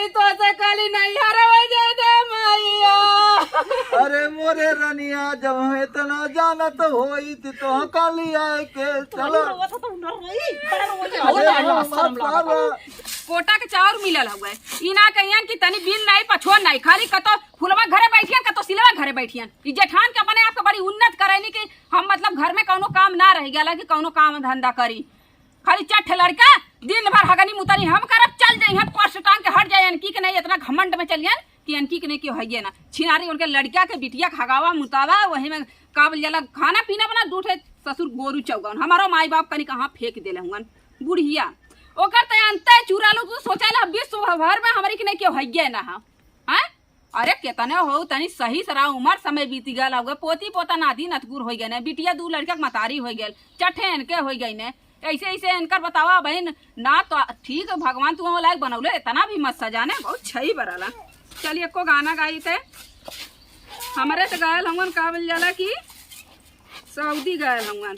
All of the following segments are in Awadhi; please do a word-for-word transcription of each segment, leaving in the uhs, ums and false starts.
तो से काली नैहर हो जाए दे मैया। अरे मोरे रनिया, जब हम इतना जानत होइत तो हम काली आए के चलो। रोवत हो तो उनर रोई, बड़ा रोवत हो। अरे अरे, अरे, अरे, शर्म लागत हो। कोटा के चाउर मिलल हउए। ई ना कहियन कि तनी बिन नाई, पछुआ नाई, खाली कतो फुलवा घरे बैठियन, कतो सिलवा घरे बैठियन। ई जेठान के अपने आप के बड़ी उन्नत करैनी कि हम, मतलब, घर में कउनो काम ना रह गया कि कउनो काम धंधा करी। खाली चार ठे लड़का दिन भर हगनी मुतनी हम करब, चल जइहन, पर्स टांग के हट जाए, अनकी के नहीं, इतना घमंड में चलियन कि अनकी के नहीं केहू हइये ना। छिनारी उनके लड़का के बिटिया के हगावा मुतावा, वही में का बोल जाला, खाना पीना बना, दू ठे ससुर गोरू चौगन। हमारो माई बाप कनी कहाँ फेंक देले हुअन बुढ़िया। ओकर त अंते चुरा लो, तू सोचा ला, विश्व भर में हमरी के नहीं केहू हइये ना हा। हैं? अरे केतने हो, तनी सही सरा उमर समय बीती गल हउए, पोती पोता नाती नतगुर होइ गए ने, बिटिया दू लड़का के मतारी होइ गल, चट्ठे इनके होइ गई ने। ऐसे ऐसे इनकर बतावा बहिन, ना तो ठीक भगवान तू लायक बनौले, इतना भी मत सजाने, बहुत छई बरला। चलिए एको गाना गाई थे, हमरे से गायल हउअन, का बोल जाला कि सऊदी गायल हउअन,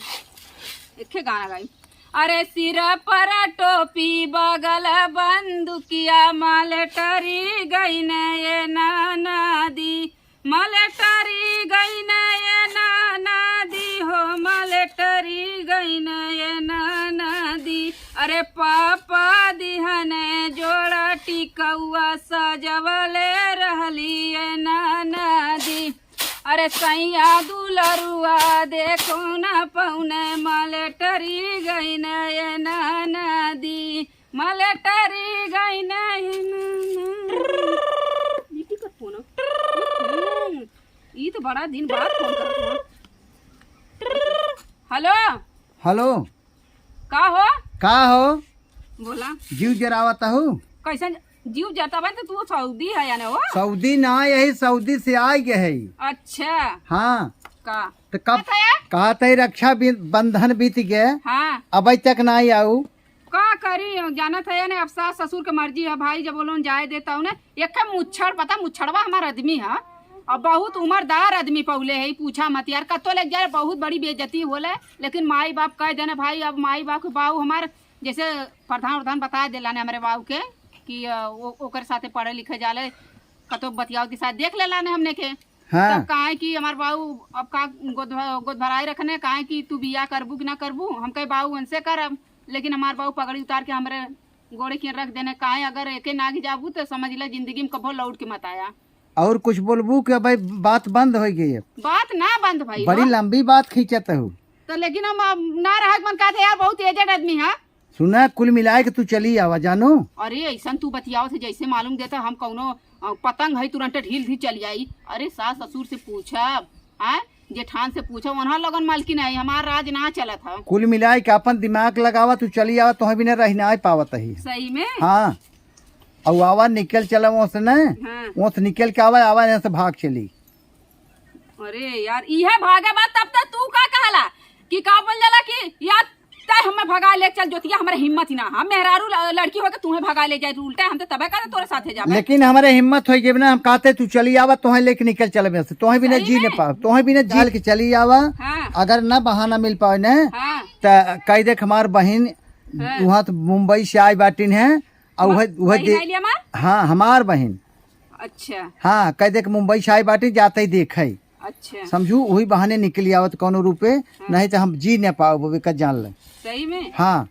एके गाना गाई। अरे सिर पर टोपी बगल बंदुकिया, मलेटरी गईन ये ननदी, मलेटरी गईन ये ननदी हो, मलेटरी गईन ये ननदी। अरे पापा दिहने जोड़ा टिकौआ, सजवले रहली ये ननदी। अरे सैया दुलरुआ देखो न पौने, मलेटरी गईन ये ननदी, मलेटरी गईन ये ननदी। ई की कर फोन? हम्म, ई तो बड़ा दिन बाद फोन करत हो। हेलो। हेलो। का हो? का हो? बोला। जीव जरावत हो? कैसन जीव जरावत है? तो तू सऊदी है यानी हो? सऊदी ना, यही सऊदी से आइ गए है। अच्छा। हाँ। का? तो कब? का था यार? कहा थे रक्षा बि-, बंधन बीत गए। हाँ। अबै तक ना आऊ। का करी, जानत है ने, अब सास ससुर के मर्जी है भाई, जब बोलो जाए देता हूँ ने। एक मुच्छड़, पता मुच्छड़वा हमार आदमी है, और बहुत उमरदार आदमी पौले है, पूछा मत यार, कतो ले जाए बहुत बड़ी बेइज्जती होले। लेकिन माई बाप कह देने भाई, अब माई बाप के बाऊ हमार जैसे प्रधान प्रधान बता देला ने हमरे बाऊ के कि, अ, ओ-, ओकर साथे पढ़े लिखे जाले, कतो बतियाओ के साथ देख लेला ने हमने के। हाँ। तब काहे कि हमार बाऊ अब का गोद भ-, गोद भराए रखने, काहे कि तू बियाह करबू कि ना करबू? हम कहे बाऊ उनसे करब, लेकिन हमार बाऊ पगड़ी उतार के हमरे गोड़े के रख देने। काहे अगर एके नागी जाबू तो समझ ले जिंदगी में कभो लौट के मत आया। और कुछ बोलबू कि अब बात बंद होइ गई है? बात ना बंद भई बड़ी हो। लंबी बात खींचत हो। तो लेकिन हम अब ना रह मन कहते यार, बहुत एजेड आदमी है। सुना, कुल मिलाए के तू चली आवा, जानो। अरे, ऐसन तू बतियावत है, जैसे मालूम देता हम कौनो, अ, पतंग है, तुरंते ढील ढील चली आई। अरे, सास ससुर से पूछब, आय, जेठान से पूछब, उन्हा लगन मालकिन है, हमार राज ना चलत है। कुल मिलाए के अपन दिमाग लगावा, तू चली आवा, तोहे बिना रह ना पावत ही। सही में? हाँ। अउ आवा, निकल चला वहाँ से न, हाँ। वहाँ से निकल के आवा, आवा यहाँ से भाग चली। अरे यार, इहे भागे बा, तब तो तू का कहला कि का बोल जाला कि यार, तै हमें भगा ले चल जोतिया, हमरे हिम्मत ही ना, हम मेहरारू ल-, लड़की होके तुम्हें भगा ले जाए, तू उल्टा हम तो तबे का तोरे साथे जाबे। लेकिन हमरे हिम्मत होइ गई ना, हम कहते तू चली आवा, तोहे लेके निकल चलबे से, तोहे बिना सही जी न में? पाव, तोहे बिना जी के चली आवा। हाँ। अगर ना बहाना मिल पावे न, हाँ। त कह दे कि हमार बहिन हाँ। वहाँ तो मुंबई से आई बाटिन है, और हमार वह, वह बहिन दे-, आइली हमार? हाँ, हमार बहिन। अच्छा। हाँ, कह दे कि मुंबई से आई बाटी, जाते ही देखे। अच्छा। समझू, वही बहाने निकली आवत कौनो रूपे, हाँ। नहीं तो हम जी न पाओ, वो का जान ले। सही में? हाँ।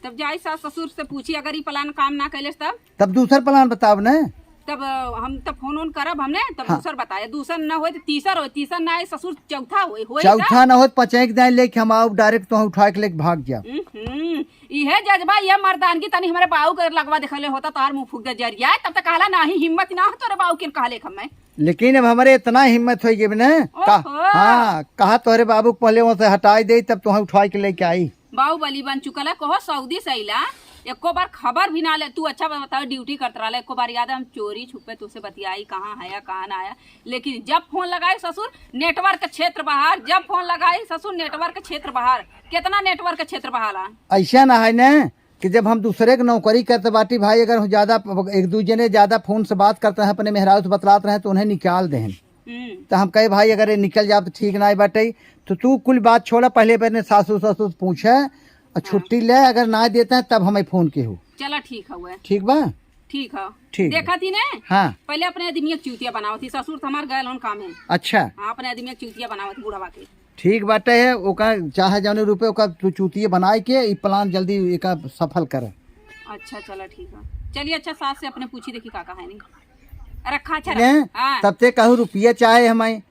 तब जाई सास ससुर से पूछी, अगर ई प्लान काम ना कैलेस तब? तब दूसर प्लान बताओ न। तब, अ, हम तब फोन वोन करब हमने, तब हाँ। दूसर बताए, दूसर न होए तो तीसर होए, तीसर ना आए ससुर, चौथा होए, होए चौथा तब? ना होए, पचैक दाए लेके हम आओ, डायरेक्ट तो उठा के लेके भाग जाओ। हम्म, इहे जज्बा, ये मर्दानगी तनी हमरे बाऊ के लगवा देखले होता, तोहार मुंह फूक दे जरिया, तब तक कहला नाही, हिम्मत ना हो तोरे बाऊ के कहले हम मैं। लेकिन अब हमरे इतना हिम्मत होइ गई न, का, ओहो। हाँ, कहा तोहरे बाबू के पहले वहाँ से हटाई दे, तब तोहे उठाई के लेके आई। बाहुबली बन चुकल है, कहो सऊदी से अइला, एको बार खबर भी ना ले। तू अच्छा बात बताओ, ड्यूटी करत रहले, एको बार याद है हम चोरी छुपे तुझसे बतियाई, कहाँ है या कहाँ ना आया, लेकिन जब फोन लगाई ससुर, नेटवर्क क्षेत्र बाहर, जब फोन लगाई ससुर, नेटवर्क क्षेत्र बाहर। कितना नेटवर्क क्षेत्र बाहर आ? ऐसा ना है न कि जब हम दूसरे के नौकरी करते बाटी भाई, अगर हम ज्यादा, एक दू जने ज्यादा फोन से बात करते हैं, अपने मेहरारू से बतलात रहे तो उन्हें निकाल देहन। हम्म। तो हम कहे भाई अगर ये निकल जाओ तो ठीक ना बाटे, तो तू कुल बात छोड़ा, पहले अपने सासू ससुर से पूछे और हाँ। छुट्टी ले, अगर ना देते हैं तब हमें फोन के हो। चला ठीक हउए। ठीक बा? ठीक है। ठीक। देखा थी ने? हाँ। पहले अपने आदमी के चूतिया बनावत ही, ससुर तो हमार गयल होन काम है। अच्छा। हाँ, अपने आदमी के चूतिया बनावत ही बुढ़वा के। ठीक बाटे है, ओका चाहे जौने रूपे ओका तू चूतिया बनाए के ई plan जल्दी एका सफल कर। अच्छा, चला ठीक है। चलिए, अच्छा, सास से अपने पूछी देखी का का है नहीं। रखा, अच्छा, ने? रखा। हाँ। तब ते कहू रुपया चाहे हमें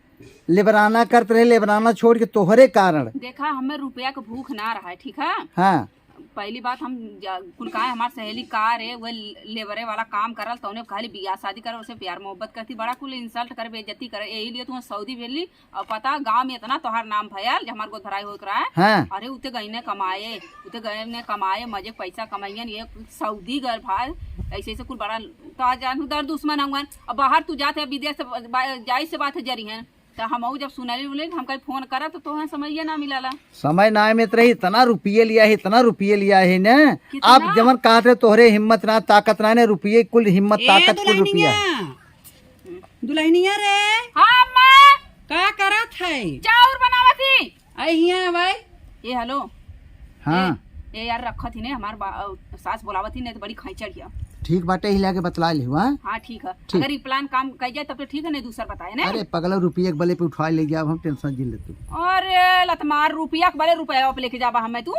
लेबराना करत रहे, लेबराना छोड़ के तोहरे कारण। देखा, हमें रुपया के भूख ना रहा है, ठीक है? हाँ। पहली बात हम जा-, कुल कहा है, हमार सहेली का रे, वो लेबरे वाला काम करल, तौने खाली बियाह शादी करे, उसे प्यार मोहब्बत करती, बड़ा कुल insult करे, बेइज्जती करे, यही लिए तू सऊदी भेली। और पता, गाँव में इतना तोहार नाम भयल, जे हमार गोद भराई होत रहा है। हाँ। अरे, उते गई ने कमाए, उते गई ने कमाए, मजे पैसा कमाइयन, ये सऊदी गल भाई, ऐसे ऐसे कुल बड़ा, तो आज जानू दर दुश्मन हुआ। अब बाहर तू जाते, विदेश से बा-, जाई से बात है जरी हैं। तो हम जब सुनली उनली, हम कहीं फोन करा तो तोहे समझिए ना मिलाला। समय ना मिलत रही, इतना रुपये लिया है, इतना रुपये लिया है ने। कितना? आप जवन कहत रहे तोहरे हिम्मत ना, ताकत ना ने, रुपये कुल हिम्मत, ए ताकत कुल दुल्हनिया, रुपया। दुल्हनिया रे। हाँ अम्मा। का करत है? चाउर बनावत ही। आई हियाँ भाई। ए हेलो। हाँ। ए, ए यार, रखत ही ने, हमार बा-, अ, सास बोलावत ही ने, तो बड़ी खैचड़ हिया। ठीक बाटे, हिला के बतला ले हुआ। हाँ, ठीक है। ठीक। अगर ई plan काम कर जाए तब तो ठीक है, नहीं दूसर बताए ने। अरे पगला, रुपया के बले पे उठा ले जाब हम, tension जिन ले तू। अरे लतमार, रुपया के बले रुपया पे लेके जाबा हमें तू?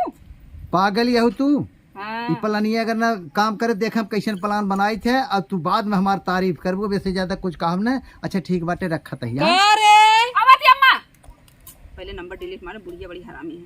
पागल यहू तू। हाँ। ई प्लानिया अगर ना काम करे, देख हम कैसन plan बनाई थे, और तू बाद में हमार तारीफ करबो, वैसे ज्यादा कुछ कहब ना। अच्छा ठीक बाटे, रखत है यार। का रे? आवत ही अम्मा। पहले number delete मारे, बुढ़िया बड़ी हरामी है।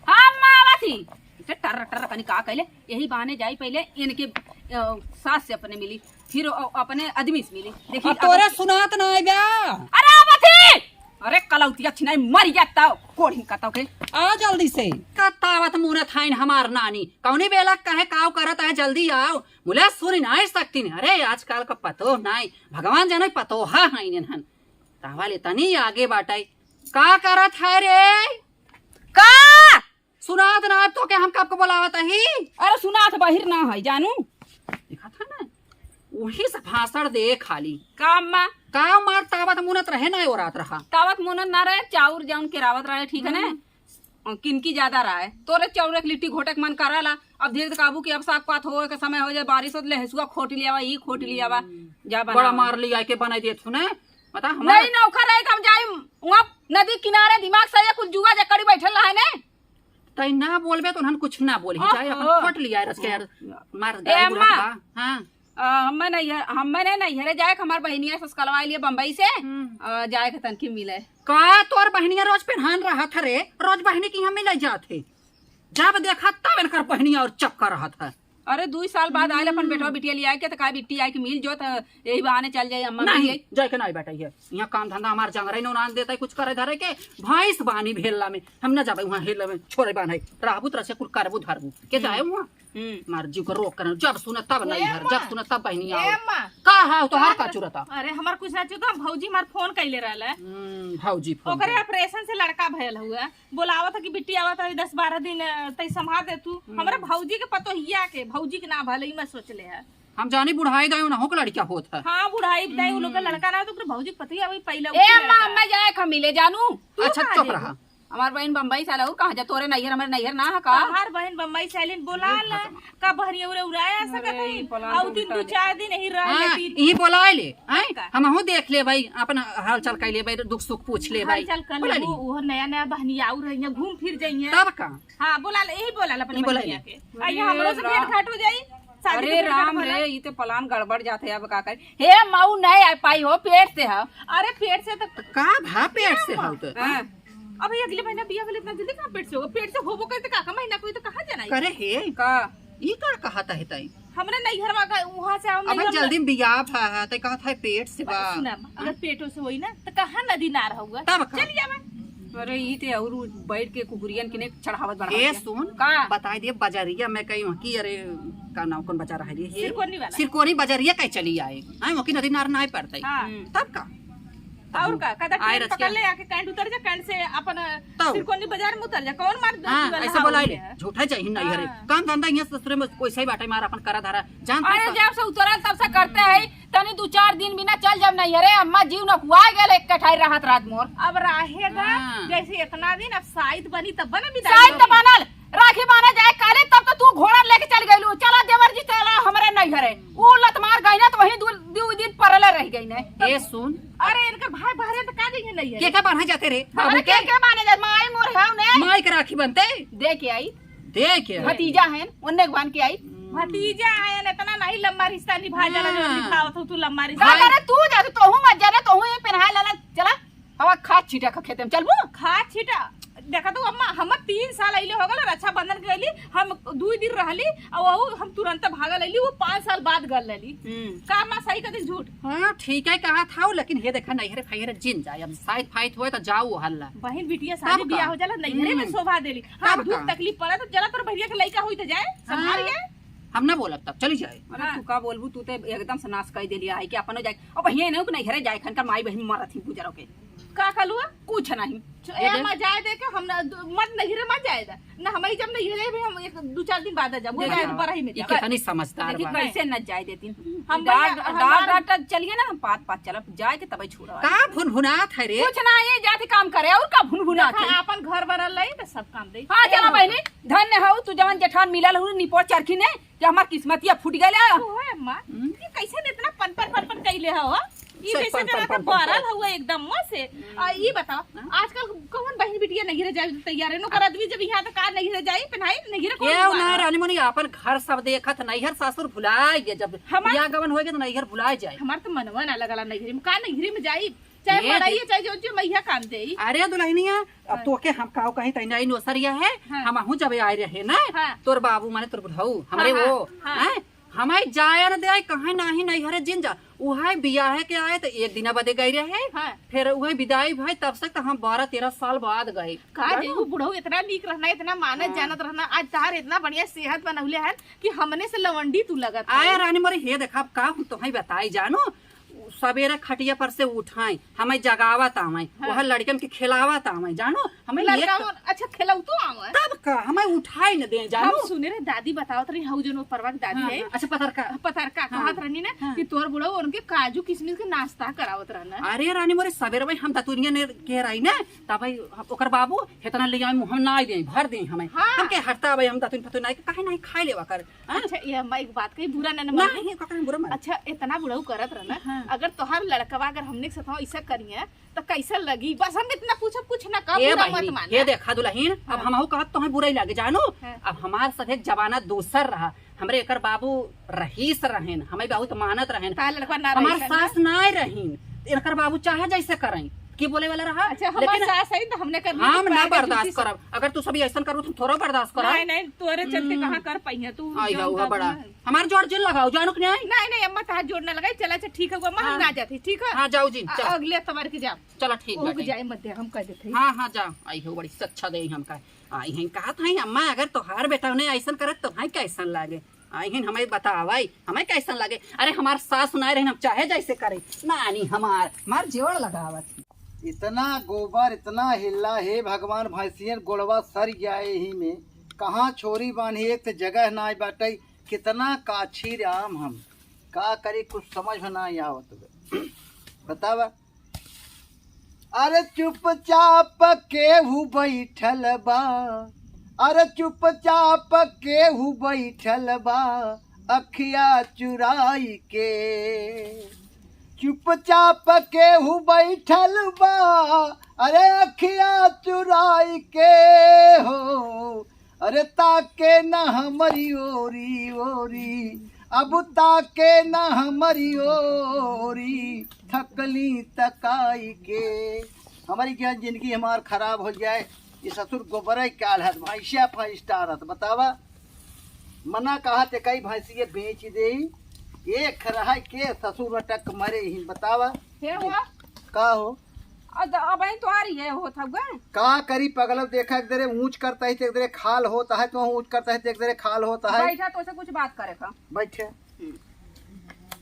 हाँ अम्मा, आवत ही। इसे टर टर कनी का कहले, यही बहाने जाई पहले इनके, अ, सास से अपने मिली, फिर अ-, अपने आदमी से मिली। देखी अब तोरे अब सुनात ना आइबा। अरे आवत ही। अरे कलौतिया छिनाई मर गया ताव, कोढ़ी कतौ के। आ जल्दी से। कतावत मुनत हाइन हमार नानी, कौनी बेला कहे काव करत है, जल्दी आओ। मुले सुनी नाई सकती नहीं। अरे आजकल का पतो नाई, भगवान जाने पतोहा हाइन इन्हन। तावा ले तनी आगे बाटाई। का करत है रे? का? सुनात ना तो के हम कब को बोलावत ही? अरे सुनात बाहिर ना है जानू। देखा था ना, वही से भाषण दे खाली। का अम्मा? का मार तावत मुनत रहे ना, ओरात रहा। तावत मुनत ना रहे, चाउर जौन केरावत रहे, ठीक है ना? हम्म। और किनकी ज्यादा रहा है? तोरे चाउर एक लिट्टी घोटे के मन करा ला। अब धीरे से काबू की अब साग पात हो के समय हो जाए, बारिश हो तो ले हसुआ खोट लिया बा, ई खोट लिया बा। हम्म। जा बड़ा बनावा। मार लिया के बनाई देत हूँ ना। बता हम नहीं नौकर रहे तो हम जाई वहाँ नदी किनारे दिमाग से ये कुछ जुआ जकड़ी बैठल रहा है ने। तई ना बोलबे तो उन्हन कुछ ना बोली, चाहे अपन ओहो। खोट लिया रस के यार, मार ए गाय अम्मा। बुढ़ा बा। हाँ। अ, हम्मे नैहर, हम्मे ने नैहरे जाए के हमार बहिनिया से सकलवा लिए बम्बई से। हम्म। अ, जाए के तनकी मिले। का तोर बहिनिया रोज पेन्हान रहत है रे? रोज बहिनी की हमें ले जात है। जब देखा तब इनकर बहिनिया और चक्कर रहत है। अरे, दुई साल बाद आयल अपन हम्म। बेटवा बिटिया लिया के, त का बिट्टी आए के मिल जो, त यही बहाने चल जाए अम्मा मिल नहीं, जाए। जाए के नहीं बेटा, ये यहाँ काम धंधा हमार जंगरे नौनान देता है, कुछ करे धरे के, भैंस बानी भेलला में, हम न जाबे वहाँ हेलला में, छोरे बान्हे, रहबू तरह से कुल करबू धरबू, के हम्म। जाए वहाँ? हम्म। मार जीव के रोक कर, जब सुने तब ए नहीं घर, अम्मा। जब सुने तब बहिनी ए आओ। अम्मा। का है, तोहार का का चुरता? अरे, हमार कुछ ना चुरता, भौजी हमार फोन कैले रहले। हम्म, भौजी फोन ओकरे कैले। ऑपरेशन से लड़का भयल हुआ, बोलावत है कि बिट्टी आवत है, दस बारह दिन, अ, तई संभाल दे तू। हम्म। हमरा भौजी के पतोहिया के, भौजी के ना भले ही मैं सोच ले है। हम जानी बुढ़ाई दाई उन्हों के लड़का होत है। हाँ, बुढ़ाई दाई उन लोग का हम्म। लड़का ना हो तो ओकरे भौजी के पतोहिया वही पहला ए उठे अम्मा, लड़का। अम्मा जाए खा मिले जानू। तू अच्छा, कहाँ चुप जाबू? रहा। हमार बहिन बम्बई साला, और कहाँ जा? तोरे नैहर, हमारे नैहर ना है का? हमार बहिन बम्बई से आइलिन, बोला हे ला, भगवान। का बहरिया उरे उड़ाया सकत अरे, है? ई पलान आउ तो दिन उल्टा दू ले। चार दिन यही रह हाँ, लेती। ई बोला ले, हैं? का? हमहू देख ले भाई, अपन हाल चाल कर ले भाई, दुख सुख पूछ ले भाई। हाल चाल कर बोला ले, ली। वो नया नया बहनिया आउ रही है, घूम फिर जाइए। तब का? हाँ, बोला ले, यही बोला ले अपने ई बोला बहनिया ले। के। आ, ये हमरो से अरे भेंट राम। घाट हो जाई, शादी अरे के भेंट घाट राम हो रे, जाई। ई ते पलान गड़बड़ जात है, अब का करे? हे माऊ नहीं आ पाई हो, पेट से है। अरे पेट से तो तो का भा पेट से हो तो? हाँ। अब ये अगले महीना बिया वाले इतना जल्दी कहाँ पेट से होगा? पेट से होबो करे तो काका महीना कोई तो कहाँ जाना है? करे हे? का? ई का कहत है तई? हमरे नैहरवा का वहाँ से हम अबे नैहर जल्दी में बियाह भा है, तई कहत है पेट से बा। सुना, अगर हाँ। पेटो से होई ना, तो कहाँ नदी ना रहुआ? तब का? चल जावा। अरे ई ते और बैठ के कुकुरियन के ने चढ़ावत बढ़ावत ए है। सुन, का? बताई दे बजरिया में कहीं वहाँ की, अरे का नाम कौन बजा रहा है ये? सिरकोनी वाला। सिरकोनी बजरिया कहीं चली आए, हैं? वहाँ की नदी नार ना पड़ता है। हाँ। हम्म। तब का? और का? कदा आए ट्रेन रच के। पकड़ ले, आके कैंट उतर जा, कैंट से अपन तो। सिरकोनी बाजार में उतर जा। कौन मार हाँ, वाला ऐसे हाउस बोलाई ले। है? झूठा चाहिए नहीं हरे। हाँ। काम धंधा यहाँ ससुरे में कोई सही बाटे मार अपन करा धरा। जान अरे तू जब से उतरल तब से करते है, तनी दू चार दिन बिना चल जब नहीं। अरे अम्मा जीव न हुआ गेल एक कठाई रहत रात मोर। अब राहे दा, हाँ। जैसे इतना दिन अब साइत बनी तब बना विदाई साइत होगी। बनल, राखी बांधे जाए काले, तब तो तू घोड़ा लेके चल गइलू, "चला देवर जी, चला हमरे नैहरे।" ऊ लत मार गई ना, तो वहीं दू, दू दिन परले रह गई ना। ए सुन। अरे, इनकर भाई बहरे तो का जइहे नैहरे? के के बांधे जाते रे? बाबू अरे, के? के के बांधे जाए? माई मोर है उन्हें। माई के राखी बनते? दे के आई। दे के आई। भतीजा है, उन्हें बांध के आई। भतीजा है, इतना नहीं लंबा रिश्ता निभा जाला, जो हाँ। निभावत हो तू लंबा रिश्ता। भाई। अरे, तू जा, तोहू मत जा रे, तोहू ही पहनाए लाला, चला। हवा खाद छीटा का खेते में चलबू? खाद छीटा? देखा तू अम्मा, हम तीन साल अइले हो गल रक्षाबंधन के गइली, हम दुई दिन रहली और वो हम तुरंत भागल अइली, वो पाँच साल बाद गल रहली। हम्म। का माँ सही कह दिन झूठ? हाँ, ठीक है कहा था, लेकिन हे देखा नैहरे फैहरे जिन जाए, अब साइत फाइत होए तो जाओ हल्ला। बहिन बिटिया शादी तब का? बियाह हो जाला, नैहरे में हम्म। शोभा देली। हाँ, तब दुख का? तकलीफ पड़ा तो जला तोर बहिनिया के लइका होई तो जाए, संभाल हाँ। जाए। हम ना बोलब तब चली जाए। अरे हाँ। तू का बोलबू, तू ते एकदम से नाश कर देलिया है कि अपनो जाए। अब बहिनिया इन्हें के नैहरे जाए, खन का माई बहिन मरत ही गुजरो के। का कलुआ? कुछ नहीं। च-, ये ए, देख। अम्मा जाए दे के हम ना, दु-, मत नैहरे मत जाए दा। ना हम ही जब नैहरे भी हम एक दू चार दिन बाद आ जाब। वो देख, जाए तो बरही में ई जाब। कितनी समझदार देखी बा। कैसे न जाए देती। हम डांट, बहिया, डांट, हमार डांट, डांट चलिए ना, हम पात पात चलब, जाए के तबे छोड़ा। का भुनभुनात है रे? कुछ ना, ये जाके काम करे, और का भुनभुनात देखा, है? आपन घर बनल रही तो सब काम दे। हाँ, चला बहिनी, धन्य हो तू जवन जेठान मिलल हूँ निपोर चरखी ने, कि हमार किस्मतिया फूट गइल है। ओए अम्मा, हम्म। ये कैसे इतना पनपन पनपन कैले हो? ई सब कैसे पनपन जना पनपन बरल पनपन। हुआ एकदम मुंह से। आ, ई बताओ, हाँ? आजकल कौन बहिन बिटिया नैहरे जाए तैयार है? नौकर आदमी जब यहाँ तो का नैहरे जाई, पहनाई नैहरे कौन केहू ना दुआर है? रानी मनी आपन घर सब देखत, नैहर सासुर भुलाए गए। जब हमार बियाह गवन होए गए तो नैहर भुलाए जाए। हमार तो मनवा ना लगला नैहरे में, का नैहरे में जाई? चाहे ये मड़ाइए, देख। चाहे जो, जो मैया काम देई। अरे दुल्हनिया, अब हाँ। तोके हम काव कहीं तैना ई नोसरिया है, हाँ। हमहू जब आए रहे ना, हाँ। तोर बाबू माने तोर बुढ़ऊ, हमरे हाँ, वो, हाँ, हाँ। हैं? हमें जाए न दे, कहीं नाही नैहरे जिन जा। उहे बियाहे के आए तो एक दिना बदे गए रहे, हाँ। फिर उहे विदाई भई, तब से तो हम बारह तेरह साल बाद गए। का जानो? जी, वो बुढ़ऊ इतना नीक रहना, इतना मानत हाँ। जानत रहना, आज तार इतना बढ़िया सेहत बनौले है कि हमने से लवंडी तू लगत आए है। रानी मोरे, हे देखा, अब का हम तोहई बताई जानो, सवेरे खटिया पर से उठाई, हमें जगावत आवे, हाँ। वह लड़कन के खिलावत आवे, जानो, हमें लड़का एक मन, अच्छा, खिलाऊ तो आवे। तब का, हमें उठाई न दे, जानो। हम सुने रहे, दादी बतावत रही, हऊ जन वो परवा के दादी हाँ, है। हाँ, अच्छा, पतरका। पतरका हाँ। कहत रहनी ना हाँ। कि तोर बुढ़ऊ उनके काजू किशमिश के नाश्ता करावत रहना। अरे रानी मोरे, सवेरे में हम दतुरिया ने के रही ना, तब भाई ओकर बाबू इतना ले आवे, हम ना दे, भर दे हमें। हाँ। हम के हटता भाई, हम दतुन फतुन ना, काहे नहीं खाए लेवा कर। हाँ? अच्छा, ये अम्मा एक बात कही, बुरा ना, ना माने। नहीं, का कहीं बुरा माने। अच्छा, इतना बुढ़ऊ करत रहना, हाँ। अगर तोहार लड़कवा अगर हमने के साथ ऐसा करिए, तो कैसा लगी? बस हम इतना पूछब, कुछ ना कहा, ए बुरा बहिनी, मत मानना। ये देखा दुल्हन, अब हाँ। हमहू कहत तो हमें बुरा ही लागे, जानो? हाँ। अब हमार साथे जमाना दूसर रहा, हमरे एकर बाबू रहीस रहेन, हमें बहुत मानत रहेन। तार लड़कवा ना हमार रहीस, सास ना? ना रहीन, एकर बाबू चाहे जैसे करें, की बोले वाला रहा, अच्छा, हमार लेकिन सास है तो हमने कर हम ना बर्दाश्त करब। अगर तू सभी ऐसन करबो, तो हम थोड़ा बर्दाश्त करब। नहीं, नहीं, तोरे चलते हम्म। कहाँ कर पाई है तू, आई जान हुआ बाबू बड़ा। ना। हमार जोर जिन लगाओ, जानो कि नहीं? नहीं, नहीं, अम्मा, तहार जोर ना लगाई। चला, अच्छा, ठीक है, अम्मा, हम हाँ। ना जाते, ठीक है? हाँ, जाओ जिन, आ, चला। अगले अतवार के जाओ। चला, ठीक ओके, बाटे। जाए मत दे, हम कह देते हैं। हाँ, हाँ, जाओ। आई हो, बड़ी सच्चा दे हमका। आई हैं, कहत हैं, "अम्मा, अगर तोहार बेटा उन्हें ऐसन करत, तो हैं कैसन लागे?" आई हैं, हमें बतावाई, हमें कैसन लागे? अरे, हमार सास सुनाए रहे, हम चाहे जैसे करें। नानी हमार, हमार जोर लगावत। इतना गोबर, इतना हिल्ला, हे भगवान, भैंसियन गोड़वा सर जाए ही में। कहाँ छोरी बांधी, एक तो जगह ना बाटे, कितना काछी राम हम, का करी, कुछ समझ में ना आवत बे। बतावा। अरे चुपचाप केहू बैठल बा, अरे चुपचाप केहू बैठल बा, अखिया चुराई के। चुपचाप केहू बैठल बा, अरे अखिया चुराई के हो। अरे ताके ना हमरी ओरी ओरी, अब ताके ना हमरी ओरी, थकली तकाई के। हमारी क्या जिंदगी हमार खराब हो जाए, ये ससुर गोबरे काल है, भैंसिया फाइव स्टार है, बतावा। मना कहा ते कई भैंसिया बेच दे, एक रहा के ससुर अटक मरे ही, बतावा। हे हुआ? का हो? अद-, अब आई तोहार ये होत हउवे। का करी पगलव, देखा एक दरे ऊंच करता है, तो एक दरे खाल होता है, तो ऊंच करता है, तो एक दरे खाल होता है। बैठा, तोसे कुछ बात करे का। बैठे।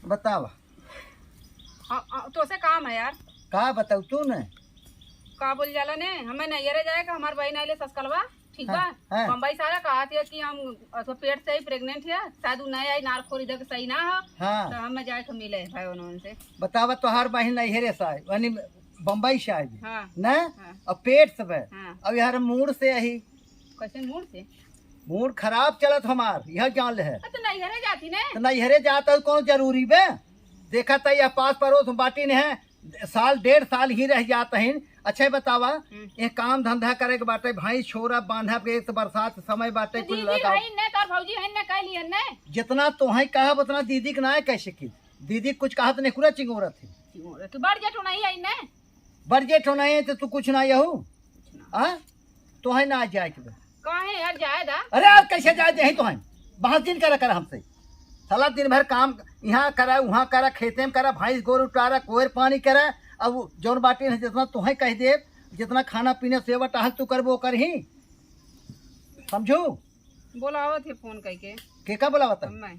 बतावा। आ, आ, तोसे काम है यार। का बताऊ तू ने? का बोल जाला ने, हमें नैहरे जाए का, हमार बहिन आइले ससकलवा। ठीक हाँ, बा? हाँ। बम्बई सारा कहत है कि हम अथवा पेट से ही प्रेग्नेंट है, शायद उ नहीं आई, नार खोरी दे के सही ना हो, हाँ। तो हमें जाए के मिले भाई उन्होंने से। बतावा, तोहार बहिन नैहरे से आए, यानी बम्बई से आए भी, हाँ। ना? हाँ। और पेट से बे, हाँ। और यार मूड़ से आई। कैसे मूड़ से? मूड खराब चलत हमार, यह जान ले है। तो नैहरे जाती ने। तो नैहरे जात है, कौन जरूरी बे? देखा त यह पास पड़ोस में बाटी ने है, साल डेढ़ साल ही रह जात है। अच्छा बतावा, हम्म। ये काम धंधा करे के बाटे, भैंस छोरा बांधा के, एक तो बरसात के समय बाटे, तो कुल दीदी लगाओ। है ने, तोर भौजी है ने, कह लिहन ने। जितना तोहई कहब उतना दीदी के ना कह सकी। दीदी कुछ कहत नहीं, पूरा चिंगोरत है। चिंगोरत, तू बड़ जेठ नहीं है ने। बड़ जेठ नहीं है तो तू कुछ ना यहू। कुछ ना। हाँ? तोहई ना जाए के बा। काहे यार, जाए दा। अरे यार, कैसे जाए दे तोहई? बहस जिन करा, करा हमसे। साला दिन भर काम यहाँ करा, वहाँ करा, खेते में करा, भैंस गोरू उटारा, कोयर पानी करा। अब जौन बाटे है, जितना तोहई कह दे, जितना खाना पीना सेवा टहल तू करबो करही। समझू? बोलावत है फोन करके। के का बोलावत है? मैं,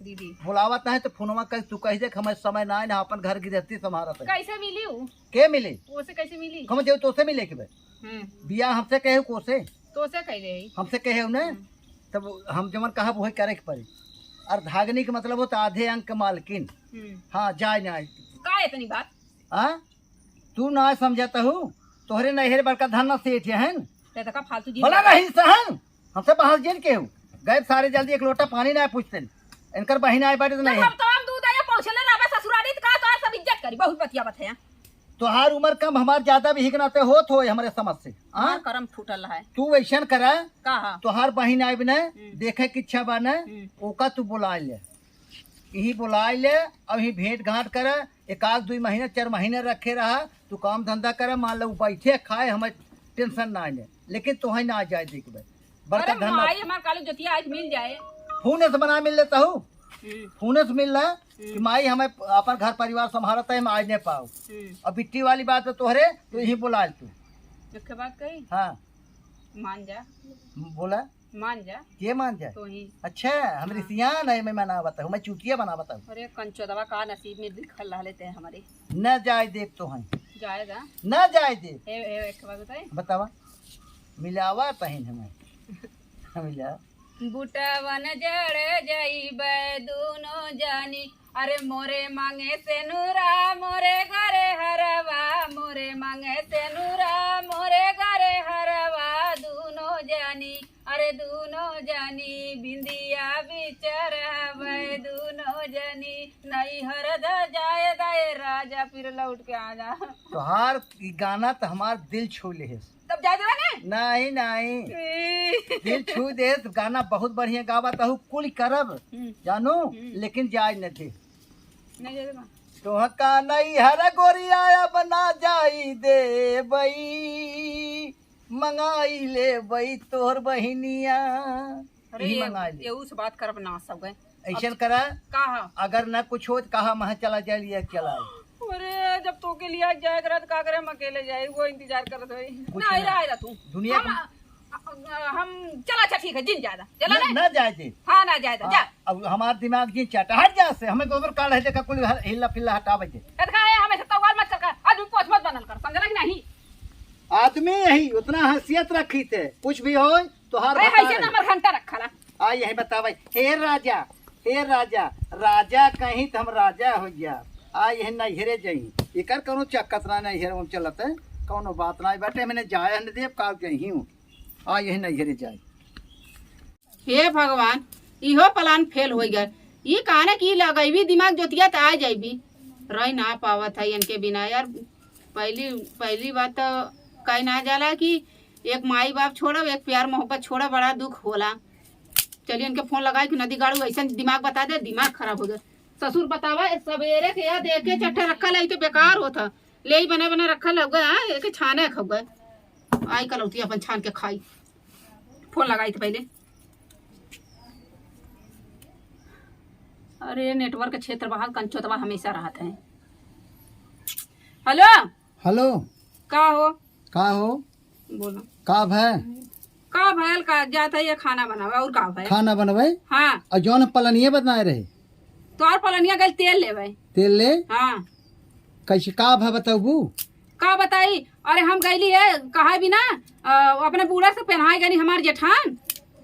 दीदी। बोलावत है तो फोनवा कर तू कह दे कि हमारे समय ना है ना, अपन घर गृहस्थी संभालत है। कैसे मिली ऊ? के मिले? ओसे कैसे मिली? हम जो तोसे मिले के बे। हम्म। बिया हमसे कहे कोसे? तोसे कह ले। हमसे कहे हो ना? हम्म। तब हम जवन कहब वही करे के पड़ी। अर्धांगिनी के मतलब होता आधे अंग के मालकिन। हम्म। हाँ, जाए ना आए। का इतनी बात? हाँ? तू ना समझत हूँ, तोहरे नैहर बड़का धन्ना सेठ है न? ते तो का फालतू जी बोला बोला। नहीं सहन, हमसे बहस जिन केहू। गए सारे जल्दी एक लोटा पानी ना पूछते। इनकर बहिन आए बाटे तो तो नहीं। हम तो हम दूध आया पहुँचले ना बे ससुरारी, तो का तोहार सब इज्जत करी, बहुत बतिया बत है। तोहार उम्र कम, हमार ज्यादा भी हिक नाते होत होए हमरे समझ से। हाँ? हमार करम फूटल है। तू वैसन करा, का हा? तोहार बहिन आए बिना, हम्म। देखे के इच्छा बा ना, हम्म। ओका तू बुला ले। यही बुला ले, अब यही भेंट घाट करा, एक आध दुई महीना, चार महीना रखे रहा, तू काम धंधा करे, मान लो, उ बैठे खाए, हमें टेंशन ना आने, लेकिन तोहे ना जाए देख बे। बड़का अरे धंधा। माई, हमार कालू जोतिया आज मिल जाए। फोन से बना मिल लेता हूँ, हम्म। फोन से मिल ला कि हम्म। माई हमें अपन घर परिवार संभालता है, हम आज नहीं पाओ। हम्म। अब बिट्टी वाली बात है तोहरे, तो यही बुला ले तू। एक बात कही? हाँ। मान जा। बोला। मान जा। के मान जाए? तू ही। अच्छा, हम हाँ। रिसियान है, मैं मनावत हूँ, मैं चुटिया बनावत हूँ। अरे कंचोदवा का नसीब में लिखल रहले ते हमरे। न जाए देब तोहई। जाएगा। न जाए देब। ए, ए, एक बात बताई? बतावा। मिलावा तहिन हमें। मिला। बुटवन जड़ जइबे दुनो जानी, अरे मोरे मांगे सेनुरा, मोरे घरे हरवा, मोरे मांगे सेनुरा, मोरे घरे हरवा, दुनो जानी, अरे दुनो जानी, बिंदिया बिचरहबे दुनो जानी, नैहर द जाए दाए राजा, फिर लौट के आ जा। तोहार ई गाना त हमार दिल छू लेहेस। तब जाए देबे ने? नहीं, नहीं। ए। दिल छू दे, तो गाना बहुत बढ़िया गावत हूँ, कुल करब, हम्म। जानू, हम्म। लेकिन जाए न दे। नहीं जाए देबा। तोहका नैहर गोरिया अब ना जाई देबई, मंगाई लेबई तोहर बहिनिया। अरे यही ये, मंगाई ले। ये उस बात करब ना सब गए। ऐसन अब करा, का हा? अगर ना कुछ हो तो कहा, "महा चला जाए, लिया चला आए।" अरे, जब तोके लिया जाए के रहा, तो का करे, हम अकेले जाए, वो इंतजार करत होई। कुछ ना, ना। आइला, आइला तू। दुनिया हम, के अ, अ, हम, चला, अच्छा, ठीक है, जिन ज्यादा। चला ना, ना। ना जाए दे। हाँ, ना जाए दे, हाँ, जा। अब हमार दिमाग जिन चाटा, हट जा से, हमें गोबर काल है, देखा, कुल हर हिल्ला फिल्ला हटावे दे। ए, देखा, ए, हमें से तवाल मत कर, कर, आदमी पोछ मत बनल कर, समझला कि नहीं? आदमी यही, उतना हैसियत रखी थे, कुछ भी हो, तोहार ए, बतावे। हैसियत हमार घंटा रखला। आ यही बतावे, "हे राजा, हे राजा, राजा कहीं त हम राजा हो गया, आ यही नैहरे जाई।" एकर कौनो चक्कर ना, नैहर में चलत है, कौनो बात ना बाटे, मैंने जाए न देब, काल कहीं हूँ, आ यही नैहरे जाई। हे भगवान, इहो प्लान फेल हो गया। ई काने की लगैबी दिमाग जोतिया त आ जाइबी, रह ना पावत है इनके बिना यार। पहली, पहली बात तो कह ना जाला कि एक माई बाप छोड़ब, एक प्यार मोहब्बत छोड़ब, बड़ा दुख होला। चलिए इनके फोन लगाई कि नदी गाड़ू ऐसा दिमाग बता दे, दिमाग खराब हो गया। ससुर बतावा, सवेरे के या देखे चट्ठा रखा लाई तो बेकार होता, ले ही बना बना रखा लग गया, हाँ, एक छाने खा गए। आई कलौती अपन छान के खाई। फोन लगाई तो पहले। अरे नेटवर्क क्षेत्र बाहर कंचोतवा हमेशा रहत है। हेलो। हेलो। का हो? का हो? बोलो। का भय? का भयल का, जात है ये खाना बनावे, और का भय? खाना बनवे? हाँ। और जौन पलनिया बनाए रहे? तो और पलनिया गल तेल लेवे। तेल ले? हाँ। कैसे, का भय बताबू? का बताई? अरे हम गईली है, कहा भी ना, अ, अपने बूढ़ा से पहनाए गनी हमार जेठान।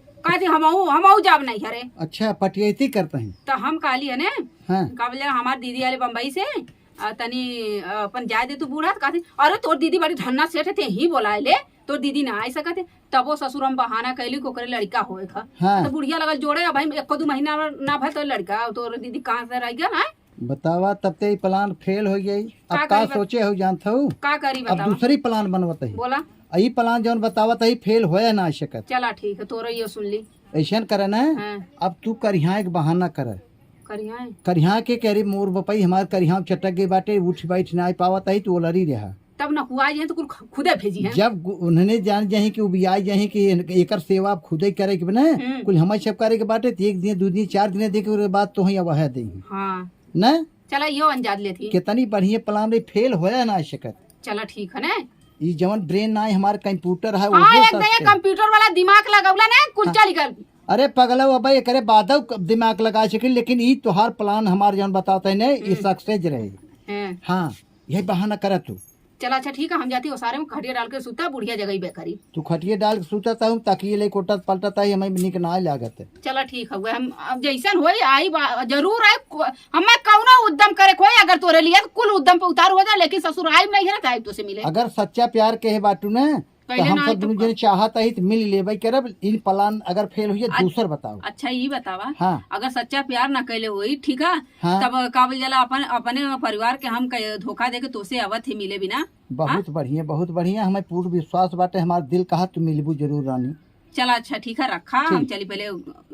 कहा थी, "हमहू, हमहू जाब नहीं घरे।" अच्छा, पटियती करते हैं। तो हम कहली है ने, हाँ। का बोले, "हमार दीदी आले बम्बई से, अ, तनी, अ, अपन जाए दे तू बूढ़ा।" तो कहती, "अरे तोर दीदी बड़ी धन्ना सेठ है, ते ही बोलाए ले।" तोर दीदी ना आइ सकत है, तबो ससुर हम बहाना कैली कि ओकरे लड़िका होए का। हाँ। तो बुढ़िया लगल जोड़े, अब भाई एको दू महीना ना भय तो लड़िका तोर दीदी कहाँ से रह गया ना? बतावा, तब ते ई plan fail होइ गई। अब का का करी बत-, सोचे हो जानत हो? का करी अब बतावा? दूसरी plan बनवत ही। बोला। आ ई plan जौन बतावत ही fail होए ना सकत। चला ठीक है, तोरा यो सुन ली। ऐसन करे ना, हाँ। अब तू करिहाँ एक बहाना कर। करिहाँ? करिहाँ के कह रही, "मोर बपई हमार करिहाँ चटक गई बाटे, उठ बैठ ना पावत ही, तू ओलरी रहा।" तब ना हुआ जी है तो कुल खु-, खुदे भेजी है। जब गु-, उन्हने जान जाही कि उबियाई जाही कि एन-, एकर सेवा आप खुदे करे के बने, हम्म। कुल हमारे सब करे के बाटे, तो एक दिन, दो दिन, चार दिन देखे के बाद तो ही अब है दे। हाँ। ना? चला, यो अंजाद लेत ही। कितनी बढ़िया plan रही, fail होया ना सकत। चला, ठीक है ना? ई जवन brain ना है, हमार computer है, हाँ, ओहो एक दे सकते। Computer वाला दिमाग लगौला ना, कुल हाँ। चल गल। अरे पगला, अब एकरे बादव क-, दिमाग लगा सके, लेकिन ई तोहार plan हमार जवन बताते हैं ना, ई हम्म। Success रहे। हैं। हाँ, यही बहाना करा तू। चला, अच्छा, ठीक है, हम जाती, ओसारे में खटिया डाल के सुता, बुढ़िया जगइबे करी। तू खटिया डाल के सुता ता, हम तकिए लेके उठत पलटत आई, हमें निक ना लागत है। चला, ठीक है, हम अब जैसन होई, आई बा-, जरूर आई, को-, हमें कौनो उद्यम करे कोई, अगर तोरे लिए तो कुल उद्यम पे उतार हो जाए, लेकिन ससुर आई नहीं है ना, तो आई तो से मिले। अगर सच्चा प्यार के है बाटू ने, तो पहले हम ना सब आई तो दोनों का। जने चाहत आई तो मिल लेबे करब, इन plan अगर fail हुई है, अच्छ-, दूसर बताओ। अच्छा, ई बतावा, हाँ। अगर सच्चा प्यार ना कैले होई, ठीक है, हाँ। तब का बोल जाला, अपन, अपने परिवार के हम क-, धोखा दे के तोसे आवत ही मिले बिना, बहुत हाँ? बढ़िया, बहुत बढ़िया। हमें पूर्ण विश्वास बाटे, हमार दिल कहा तू मिलबू जरूर रानी। चला अच्छा ठीक है, रखा, हम ठीक। चली पहले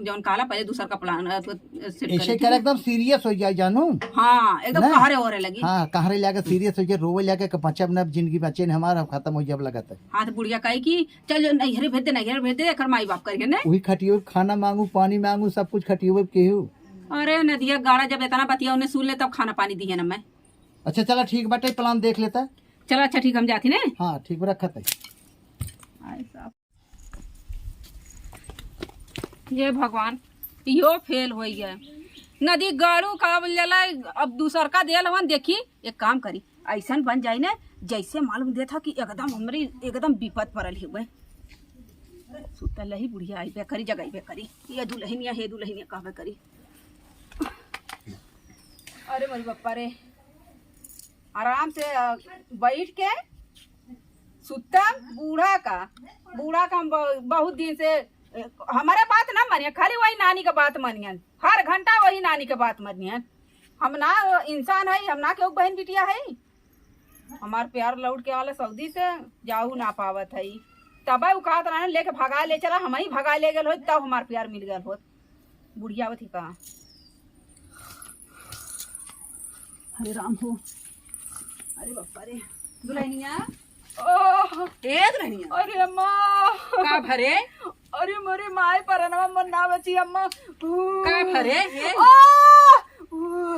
जौन कहला, पहले दूसर का plan, अ, तो set ऐसे करे कर थी। एकदम serious हो जाए जानू। हाँ, एकदम ना? कहरे ओहरे लगी। हाँ, कहरे लागे serious हो जाए, रोवे लागे कि बचब ना, जिंदगी बचे न हमार, हम खत्म हो जाब लगत है। हाँ, तो बुढ़िया कही कि चल जो नैहरे भेज दे, नैहरे भेज दे, एकर माई बाप करिए ने। वही खटियो, खाना मांगू, पानी मांगू, सब कुछ खटियो पे केहू। अरे नदिया गाड़ा, जब इतना बतिया उन्हें सुन ले तब खाना पानी दिए ना मैं। अच्छा चला ठीक बाटे, plan देख लेता। चला अच्छा ठीक, हम जाती ने। हाँ ठीक बा, रखत है। आए साहब। ये भगवान, इहो fail होइ गया। नदी गाड़ू का बोल जाला, अब दूसर का देल हवन, देखी, एक काम करी, ऐसन बन जाई ने, जैसे मालूम देत ह कि एकदम हमरी, एकदम विपद पड़ल ही हुए। सुतल रही बुढ़िया, आई बेकरी, जगाई बेकरी, ये दुल्हनिया, हे दुल्हनिया, कहबे करी। अरे मोरी बप्पा रे, आराम से, अ, बैठ के सुतम। बूढ़ा का, बूढ़ा का हम बहु-, बहुत दिन से, अ, हमारे बात ना मानिए, खाली वही नानी का बात मानिए, हर घंटा वही नानी का बात मानिए। हम ना इंसान है, हम ना केहू बहन बिटिया है। हमार प्यार लौट के आला सऊदी से, जाऊ ना पावत है। तबे उ कहत रहन, "लेके भगा ले चला," हम ही भगा ले गल होत, तब हमार प्यार मिल गल होत। बुढ़िया आवत ही का? अरे राम हो, अरे बापा रे, दुल्हनिया। ओह, ए दुल्हनिया। अरे अम्मा। का भरे? अरे मोरे माय, परनवा मन ना बची अम्मा। का भरे? हे? आह!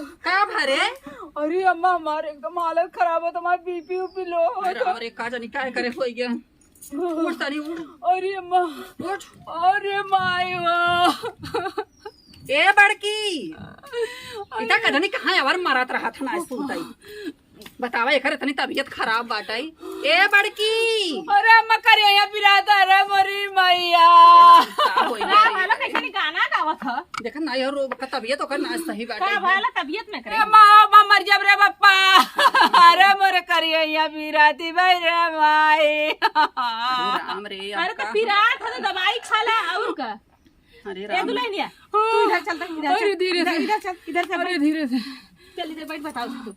का भरे? अरे अम्मा, हमार एकदम हालत खराब होत, हमार BP उपी low होत। अरे, अरे, का जानी का करे होई गया। उठ तनी, उठ। अरे अम्मा। उठ। अरे माय, वाह। ए बड़की। अरे। इता कदनी कहाँ अवर मरत रहत ह ना सुनताई। बतावा, एकर इतनी तबीयत खराब बाटइ। ए बड़की। अरे अम्मा, करिया पिरात, अरे मोरी मैया। का होई का रे? भला कैसे गाना गावत ह? देखा ना, यार, रो, तबीयत ओकर ना सही बाटइ। का भला तबीयत में करे? ए माँ, माँ, मर जाब रे बप्पा। अरे मोरे करिया पिरात भाई रे माई। अरे राम रे, अरे तो पिरात ह तो दवाई खा ला, और का? अरे ए राम। दुल्हनिया, तू इधर चल, इधर चल, अरे धीरे इधर, से। इधर चल, इधर चल, अरे बैठ। धीरे से। चल इधर बैठ, बताओ तू।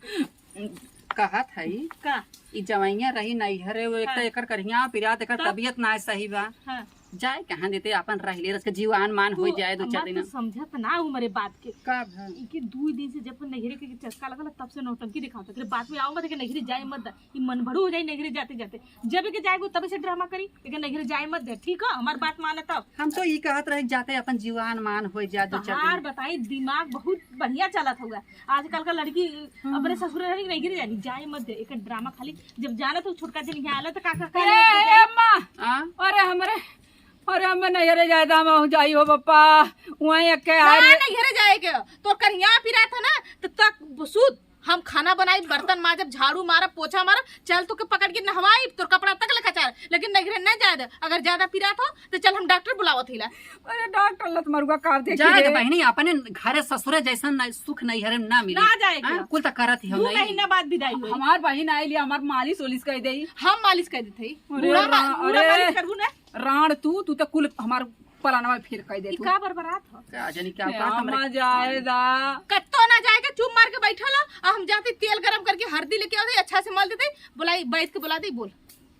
कहत हई, का? ई जवइया रही नैहरे, वो एक हाँ। तो एकर करिया पिरात, एकर हाँ। तबीयत ना सही बा। हाँ। जाए कहाँ देते, अपन रहले रस के जीवान मान हो जाए दो चार दिन। तू समझत ना हमारे बात के। का भा? इनके दू दिन से जब नैहरे के चस्का लगल, तब से नौटंकी दिखावत। एकरे बात में आओ मत, के नैहरे जाए मत दा। ई मन भड़ू हो जाई नैहरे जाते जाते। जब एके जाए को तबे से ड्रामा करी, एके नैहरे जाए मत दे, ठीक है? हमार बात माने तब। हम तो ई कहत रहे जाते अपन जीवान मान हो जाए दो चार तहार दिन। बताई, दिमाग बहुत बढ़िया चलत हुआ। आजकल का लड़की हाँ। अपने ससुर रही नैहरे जानी, जाए मत दे। एक ड्रामा खाली जब जाना तो छोटका जन यहाँ आला तो का, का, का ए, ए, अम्मा। हाँ? अरे हमरे, अरे हमें नैहरे जाए दा, हम जाई हो बप्पा। वहीं एक के ना, आ रे। नैहरे जाए के। तोर करिया पिरात ह ना, तो तक सूत। हम खाना बनाई, बर्तन माजब, झाड़ू मारब, पोछा मारब, चल तोके पकड़ के नहवाई, तोर कपड़ा तक ले कचार, लेकिन नैहरे न जाए दे। अगर ज्यादा पिरात हो तो चल हम डॉक्टर बुलावत हिला। अरे डॉक्टर लत मरुआ का देखे जाए दे है। बहिनी, अपने घरे ससुरे जैसन न-, सुख नैहरे में ना मिले। ना जाए के हाँ, बा। कुल त करत ही हो दू नहीं। महीना बाद विदाई होई। हमार बहिन आइली, हमार मालिश ओलिश कर देई। हम मालिश कर देते ही। अरे बूढ़ा मा-, रा-, बूढ़ा अरे। मालिश करबू ना। राण तू, तू त कुल हमार पलानवा फेर कर दे ई तू। का बरबरात हो? का जानी क्या ए, औकात हमरे अम्मा जाए दा। कत्तो ना जाए के चुप मार के बैठल हो, आ हम जाते तेल गरम करके हरदी लेके आवते, अच्छा से मल देते, बुलाई, बैठ के बुला दे, बोल।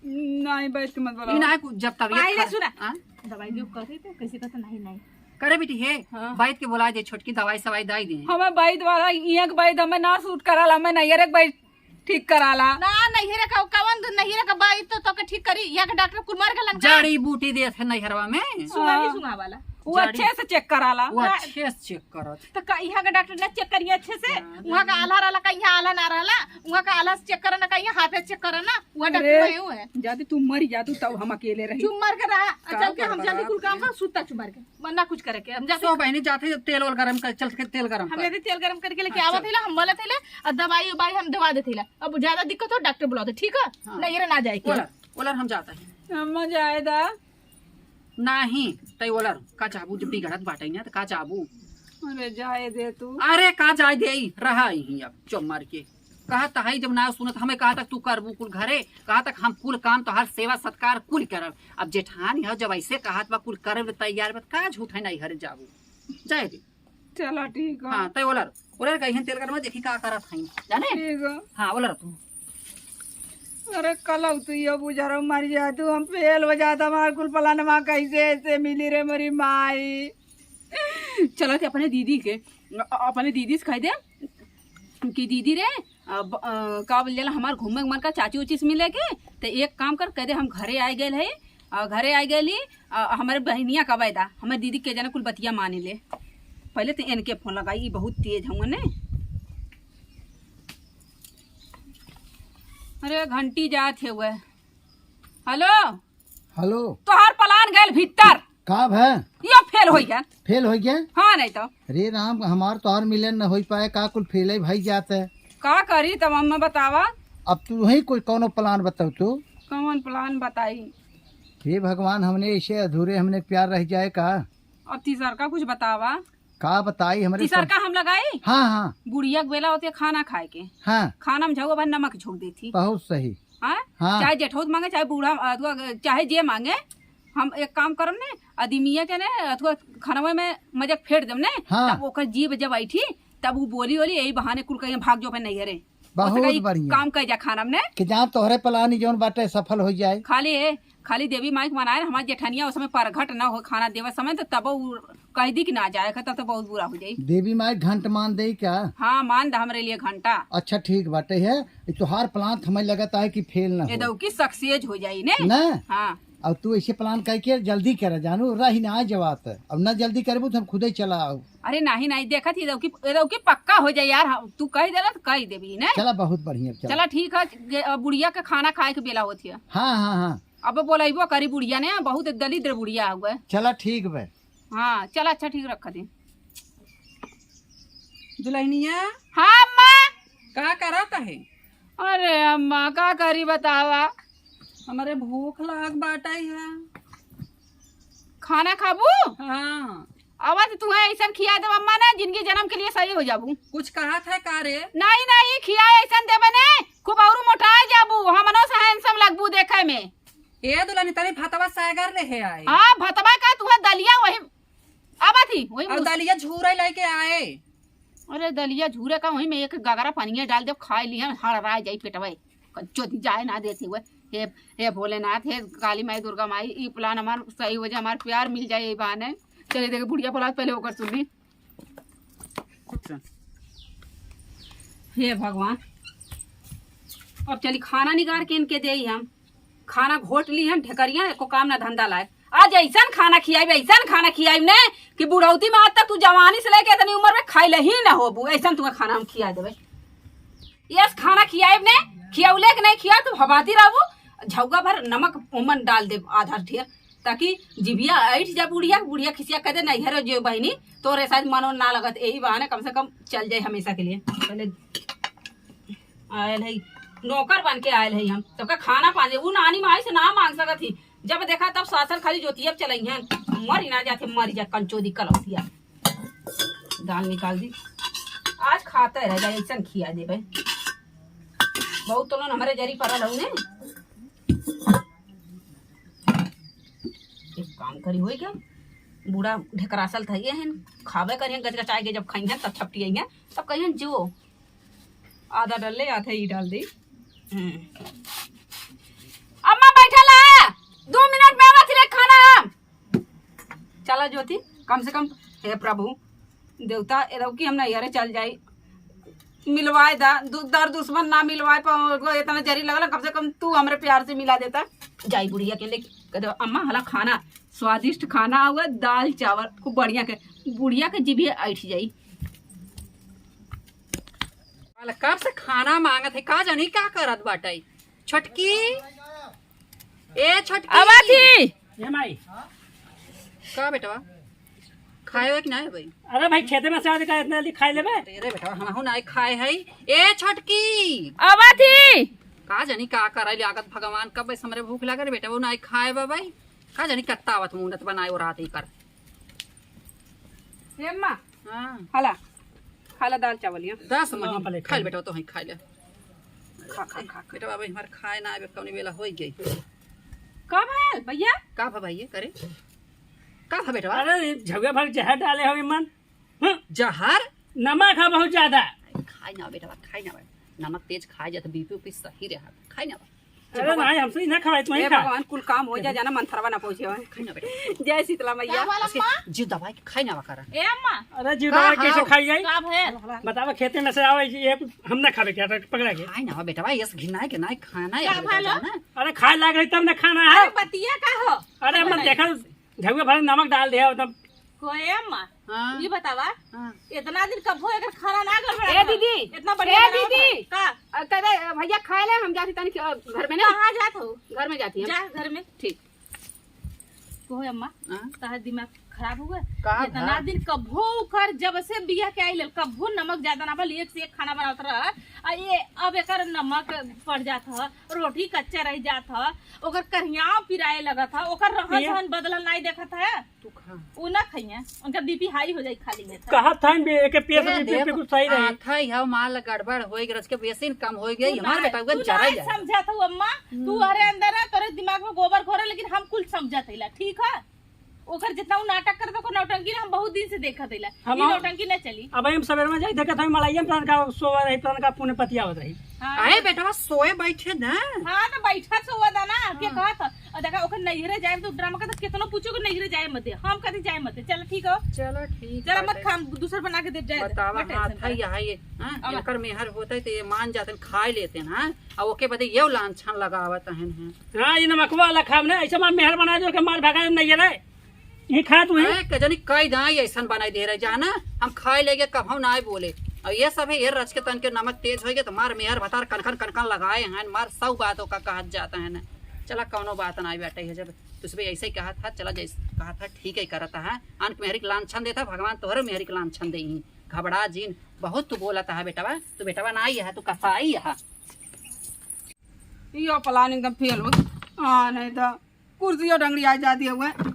नहीं, बैठ के मत बुलाओ। ई ना है, जब तबीयत पहले खराब सुना। हाँ? दवाई जो कहते तो कैसे कहते नहीं, नहीं। करे बेटी हे, हाँ। बैठ के बुला दे, छोटकी दवाई सवाई दाई दे। हमें बैठ वाला, इहाँ के बैठ हमें ना सूट कराला, हमें नैहरे के बैठ ठीक कराला। ना, नैहरे का, कवन दू नैहरे का बैठ तो तोके ठीक करी, यहाँ के डॉक्टर कुल मर गलन का? जड़ी बूटी देत है नैहरवा में। सुंघा नहीं हाँ। सुंघा वाला। वो जड़ी। अच्छे से चेक कराला। वो ना। अच्छे से चेक करत। तो का यहाँ का डॉक्टर ना चेक करिए अच्छे से? ना, वहाँ का ना। आल्हा रहला, का यहाँ आल्हा ना रहला, वहाँ का आल्हा से चेक करना, का यहाँ हाथे से चेक करना, वहाँ डॉक्टर अरे, वही हुए। जदि तू मर जा तू तब हम अकेले रही। चुप मार के रहा, का चल के हम करबा जल्दी रात कुल काम में? कर, सुता चुप मार के, मन ना कुछ करे के, हम जाते। सो बहिनी जाते ही तेल ओल गरम कर, चल के तेल गरम हम कर। जाते तेल गरम करके लेके हाँ, आवत चल। हिला, हम मलत हिला, और दवाई उबाई हम दवा देते हिला। अब ज्यादा दिक्कत हो डॉक्टर बुला दे, ठीक है? हाँ। नहीं रे ना जाए के। ओलर, ओलर हम जाता है। हम जाए दा। नाही, तै ओलर, का चाहबू, जब बिगड़त बाटे ना, त का चाहबू? अरे जाए दे तू। अरे का जाए दे, रहा ही अब चुप मार के। कहा त है, जब ना सुनत, हमें कहा तक तू करबू कुल घरे, कहा तक हम कुल काम, तोहार सेवा सत्कार कुल करब। अब जेठानी हो, जब ऐसे कहत बा कुल करब ले तैयार बा, त का झूठ है नहीं घरे जाबू? जाए दे। चला ठीक है। हाँ, तै ओलर, ओलर गई हैं तेल गरमा, देखी का करत हैं, जाने? ठीक है। हाँ, ओलर तू। अरे कलौ तू ये बुझारो मर जा तू, हम फेल हो जाता, हमार कुल पलानमा कैसे ऐसे मिली रे मोरी माई। चला ते अपने दीदी के, अ-, अपने दीदी से कह दे कि दीदी रे, अ, ब-, अ, का बोल जाला, हमार घूमे के मन का चाची उची से मिले के, त एक काम कर, कह दे हम घरे आए गए है, अ, घरे आए गए ली, अ, हमारे बहनिया का वायदा, हमारे दीदी के जाने कुल बतिया माने ले। पहले तो इनके फोन लगाई, ई बहुत तेज हूँ ने। अरे घंटी जात है वह। हेलो। हेलो। तोहार प्लान गैल भीतर। का भै? यो फेल हो गया। फेल हो गया? हाँ, नहीं तो। अरे राम, हमार तोहार मिलन न हो पाए, का कुल फेल है भाई जात है? का करी तब अम्मा बतावा। अब तू ही कोई कौनो प्लान बताओ तू। कौन प्लान बताई? हे भगवान, हमने ऐसे अधूरे हमने प्यार रह जाए का? अब तीसर का कुछ बतावा। का बताई हमरे तीसर सब- का हम लगाई? हाँ, हाँ। बुढ़िया के बेला होती है खाना खाए के। हाँ। खाना में झउआ भर नमक झोंक देती। बहुत सही। हाँ? हाँ। चाहे जेठौत मांगे, चाहे बूढ़ा, अथवा चाहे जे मांगे, हम एक काम करम ने, अदिमिया के ने, अथवा खनवे में मजे फेर देम ने, हाँ। तब ओकर जीभ जब बैठी, तब वो बोली, बोली, यही बहाने कुल कहीं भाग जो अपने नैहरे। बहुत ओसे कहीं बढ़िया। काम कर जा खाना में ने। कि जहाँ तोहरे प्लान ही जौन बाटे सफल हो जाए। खाली, खाली देवी माई के मनाए, हमार जेठनिया उस समय परघट न हो खाना देवे समय, तो तब उ कह दी कि ना जाए, तब तो बहुत बुरा हो जाई। देवी माई घंट मान दे क्या? हाँ, मान द हमरे लिए घंटा। अच्छा, ठीक बाटे है। ई तोहार प्लान हमें लगत है कि फेल ना हो। एदौकी सक्सेस हो जाई ने। ना? हाँ। अब तू ऐसे प्लान करके जल्दी करे जानू, रही ना आए जवात। अब ना जल्दी करबू तो हम खुदे चला आऊ। अरे नाही, नाही, देखत ही एदौकी, एदौकी पक्का हो जाई यार। हाँ, तू कह देला तो कह देबी ने। चला, बहुत बढ़िया, चला। चला ठीक है, गे-, अब बुढ़िया के खाना खाए के बेला होत है। हाँ, हाँ, हाँ। अब बोलैबो करी बुढ़िया ने, बहुत दलिद्र बुढ़िया हुए। चला ठीक बे। हाँ, चला अच्छा ठीक रख दे। दुल्हनिया। हाँ अम्मा। का करत है? अरे अम्मा, का करी बतावा? हमरे भूख लाग बाटे है। खाना खाबू? हाँ। अब तो तुहे ऐसन खिया देब अम्मा ना, जिंदगी जन्म के लिए सही हो जाबू। कुछ कहत है का रे? नहीं, नहीं, खिया ऐसन देबे ने, खूब और मोटा जाबू, हमनो से handsome लगबू देखे में। ए दुल्हनी, तनी भतवा सैगर ले हे आए। हाँ, भतवा का तुहे दलिया वही, अब थी, वही और मुस- दलिया झूरे लेके आए। अरे दलिया झूरे का, वही में एक गगरा पनिया डाल दे, खाए लिया, हड़राए जाई पेटवा, कच्चो दी जाए ना देते हुए। हे, हे भोलेनाथ, हे काली माई, दुर्गा माई, ई प्लान हमार सही हो जाए, हमार प्यार मिल जाए, ये बहाने। चले देखे बुढ़िया प्लान पहले होकर सुनी। अच्छा। हे भगवान, अब चली खाना निकाल के इनके देई हम। खाना घोट ली हम ढेकरिया, एको काम ना धंधा लायक। आज ऐसन खाना खियाइब, ऐसन खाना खियाइब ने कि बुढ़ौती में आज तक तू जवानी से लेके इतनी उम्र में खाइले ही ना होबू, ऐसन तुम्हें खाना हम खिया देबे। यस खाना खियाइब ने, खियौले के नहीं खिया, तू भबाती रहबू, झौगा भर नमक ओमन डाल देब आधा ढेर, ताकि जिभिया ऐठ जा बुढ़िया, बुढ़िया खिसिया कह दे, "नैहर जो बहिनी, तोरे साथ मनो ना लगत, यही बहाने कम से कम चल जाए हमेशा के लिए।" पहले आयल है, नौकर बन के आयल है हम। सबका खाना पानी, उ नानी माई से ना मांग सकत ही। जब देखा तब सासर खाली जोतिया चलइहन। मरी ना जाते, मरी जा कंचोदी कलौतिया। दाल निकाल दी। आज खाते रह जाए, ऐसन खिया देबे। बहुत तो लोग हमरे जरी पड़ल हऊ ने। एक काम करी, होई गया। बूढ़ा ढेकरासल था ये हैं, खाबे करिहन गचगचाए के, जब खइहन तब छपटियइहन, तब कहिहन जो आधा डलले, आधा ही डाल दे। हम्म। अम्मा बैठल है, दो मिनट में आवत रे खाना हम। चला ज्योति, कम से कम, हे प्रभु, देवता, एदव की हम नैहरे चल जाई, मिलवाए दा, दु-, दर दुश्मन ना मिलवाए पाओ, इतना जरी लगल, कम से कम तू हमरे प्यार से मिला देता। जाई बुढ़िया के लेके, कह दो, "अम्मा, हला खाना, स्वादिष्ट खाना हुआ, दाल चावल खूब बढ़िया के।" बुढ़िया के जीभिए ऐठ जाई। साला कब से खाना मांगत है, का जानी का करत बाटे। छोटकी, ए छोटकी। अवा थी। ए माई। का बेटवा? खाए हो कि ना है भाई? अरे भाई, खेते में से आज का इतना जल्दी खाए लेबे? अरे बेटवा, हमहू ना खाए है। ए छोटकी। अवा थी। का जानी का करे लागत भगवान, कब से हमरे भूख लागे रे बेटवा, ना खाए बा भाई। का जानी कत्ता आवत मुंडत बनाए और रात ही कर। ए अम्मा, हाँ। खाला, खाला दाल चावल या। दस हाँ, महीने पहले खा ले। बेटा, तो ही खा ले। खा, खा, खा, खा। बेटा, बाबा, हमार खाए ना आवे, कौनी बेला होई गई। का भयल, भैया? का भा भैया, करे? का भा बेटवा? अरे, ये झउआ भर जहर डाले हो मन। हम्म। जहर? नमक है बहुत ज्यादा। खाई ना बेटवा, खाई ना बेटवा। नमक तेज खाए जात, बीपी उपी सही रहा। खाई ना बेटवा। अरे भाई, हमसे ही ना खवाई, तू ही ए खा। भगवान, कुल काम हो जाए, जाना मंथरवा ना पहुंचे हो। खाई ना बेटा। जय शीतला मैया। का वाला अम्मा? जीव दबाई के खाई ना करा। ए अम्मा। अरे जीव का दबाई के हाव? सब खाई जाई। का भयल? बतावा, खेते में से आवे, ये हम ना खावे क्या, पकड़ा के। खाई ना बेटवा, ये से घिनाए के ना खाना है का बेटा, भयल? जाना। अरे खाए लाग रही तब ना खाना है। अरे बतिया का हो? अरे अम्मा, देखा, झउआ भर नमक डाल दे, एकदम। को ए अम्मा, हाँ। ये बतावा, हाँ। इतना दिन कब हो एकर खाना ना गड़बड़ा ए था? दीदी, इतना बढ़िया ए बनावत दीदी। है। का? अ, कह दे, अ, भैया खाए ले, हम जाती तनी, अ, घर में ना। कहाँ जात हो? घर में जाती हम। जा घर में। ठीक। को ए अम्मा, हाँ। तहार दिमाग खराब हो गए? का इतना भा? दिन कब हो कर जब से बिया के आइल, कब हो नमक ज्यादा ना बा, एक से एक खाना बनावत रह। आ ये अब एकर नमक पड़ जात ह, रोटी कच्चा रह जात ह, ओकर करियाव पिराए लगत ह, ओकर रहन ये सहन बदलल नाई देखत है। तू खा। उ ना खइहें, उनका बीपी हाई हो जाई खाली में त। कहत हन बे, एके पेट ए, में देख, बीपी कुछ सही रही। आथा ही हव, माल गड़बड़ होई गरज के बेसिन कम होई गई, तू हमार ना, बेटा उगन तू चरा ना जाए। समझत हऊ अम्मा, तू हम्म। अरे अंदर है, तोरे दिमाग में गोबर घोरे, लेकिन हम कुल समझत हईला, ठीक है? ओकर जितना उ नाटक करत, ओकर नौटंकी ना हम बहुत दिन से देखत हईला। हम ई हम नौटंकी ना चली। अब हम सवेर में जाई, देखत हई मलाइया में तनका सोवा रही, तनका पुने पतियावत रही। हाँ। अरे बेटवा, सोए बैठे ना। हाँ, तो बैठा सोवा दा ना, के हाँ। कहत ह। और देखा, ओकर नैहरे जाए तो ड्रामा का तो कितनो पूछो कि नैहरे जाए मत दे। हम कहते जाए मत दे। चल, ठीक हो। चलो, ठीक चल, बाटे। मत खा, हम दूसर बना के दे जाए दे। बतावा, मत हाँ, tension था कर। यही है। हाँ, अब इनकर मेहर होता है तो ये मान जाते हैं, खा लेते हैं, हाँ। और ओके बदे ये लांछन लगावत हैं, हैं। हाँ, ये नमकवा वाला खाब ना, ऐसे मार मेहर बना दे, ओके मार भगा नैहरे। ये खा तू ही। अरे, के जनी कई दाई ऐसन बनाई दे रहे, जाना, हम खाए लेगे, कभौ ना बोले। और ये सब है, ये रच के तन के नमक तेज होइगे, तो मार मेहर भतार कनकन, कनकन लगाए हैं, मार सौ बातों का कहत जाता है ना। चला, कौनो बात ना बेटा, ये जब तुझे ऐसे ही कहा था, चला, जैसे कहा था, ठीक है, करता है। अनक मेहरी के लांछन देता, भगवान तोहरे मेहरी के लांछन दे ही। घबरा जीन, बहुत तू बोलत है बेटवा, तू बेटवा ना आई है, तू कसाई है। यो plan एकदम fail हो। हाँ, नहीं तो कुर्सियों डंगड़ी आ जाती है।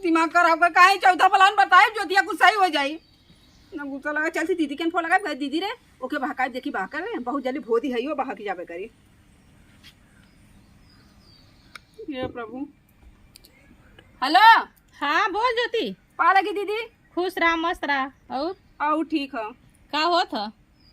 दिमाग खराब कर, काहे चौथा plan बताए, जोतिया कुछ सही हो जाई। ना गुस्सा लगा, चलती दीदी के फोन लगा, कहे, "दीदी रे, ओके बहकाए, देखी बहका रे, बहुत जल्दी भोदी है, यो बहक जाबे करी।" ये प्रभु। Hello। हाँ, बोल ज्योति। पा लगी दीदी। खुश रहा, मस्त रहा। और? और ठीक है। का होत है?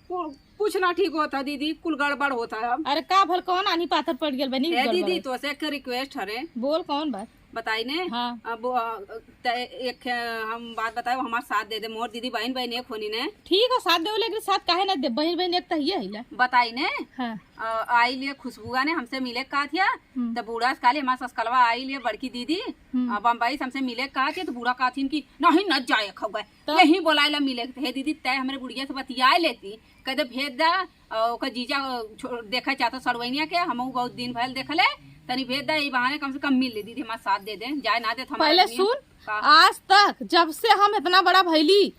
कु-, कुछ ना ठीक होता दीदी, कुल गड़बड़ होता है अब। अरे का भल, कौन आनी पाथर पड़ गल बनी ए गड़बड़ दीदी, होत? तोसे एक request हरे। बोल, कौन बात? बताई ने। हाँ। अब, अ, ते एक, अ, हम बात बताए, हमार साथ दे दे, मोर दीदी बहन बहन एक होनी ने। ठीक है, साथ देवे, लेकिन साथ काहे ना दे, बहन बहन एक तो ये है ला। बताई ने। हाँ। अ, आई लिए खुशबुआ ने हमसे मिले का थिया, हम्म। तो बूढ़ा से कहले, "हमार ससकलवा आई लिए बड़की दीदी, हम्म। अ, बम्बई से हमसे मिले का थिया," तो बूढ़ा का थिन कि, "नहीं, न जाए खौगा, तो? यहीं बोलाए ला मिले के।" तो हे दीदी, तय हमरे बुढ़िया से बतियाए लेती, कह दे, "भेज दा, अ, ओकर जीजा, अ, छो-, देखे चाहता सड़वैनिया के, हमहू बहुत दिन भइल देखले, तनी भेज दा, ई बहाने कम से कम मिल ले दीदी, हमार साथ दे दे, जाए ना दे तो हमार पहले आदमी।" सुन, का? आज तक जब से हम इतना बड़ा भइली,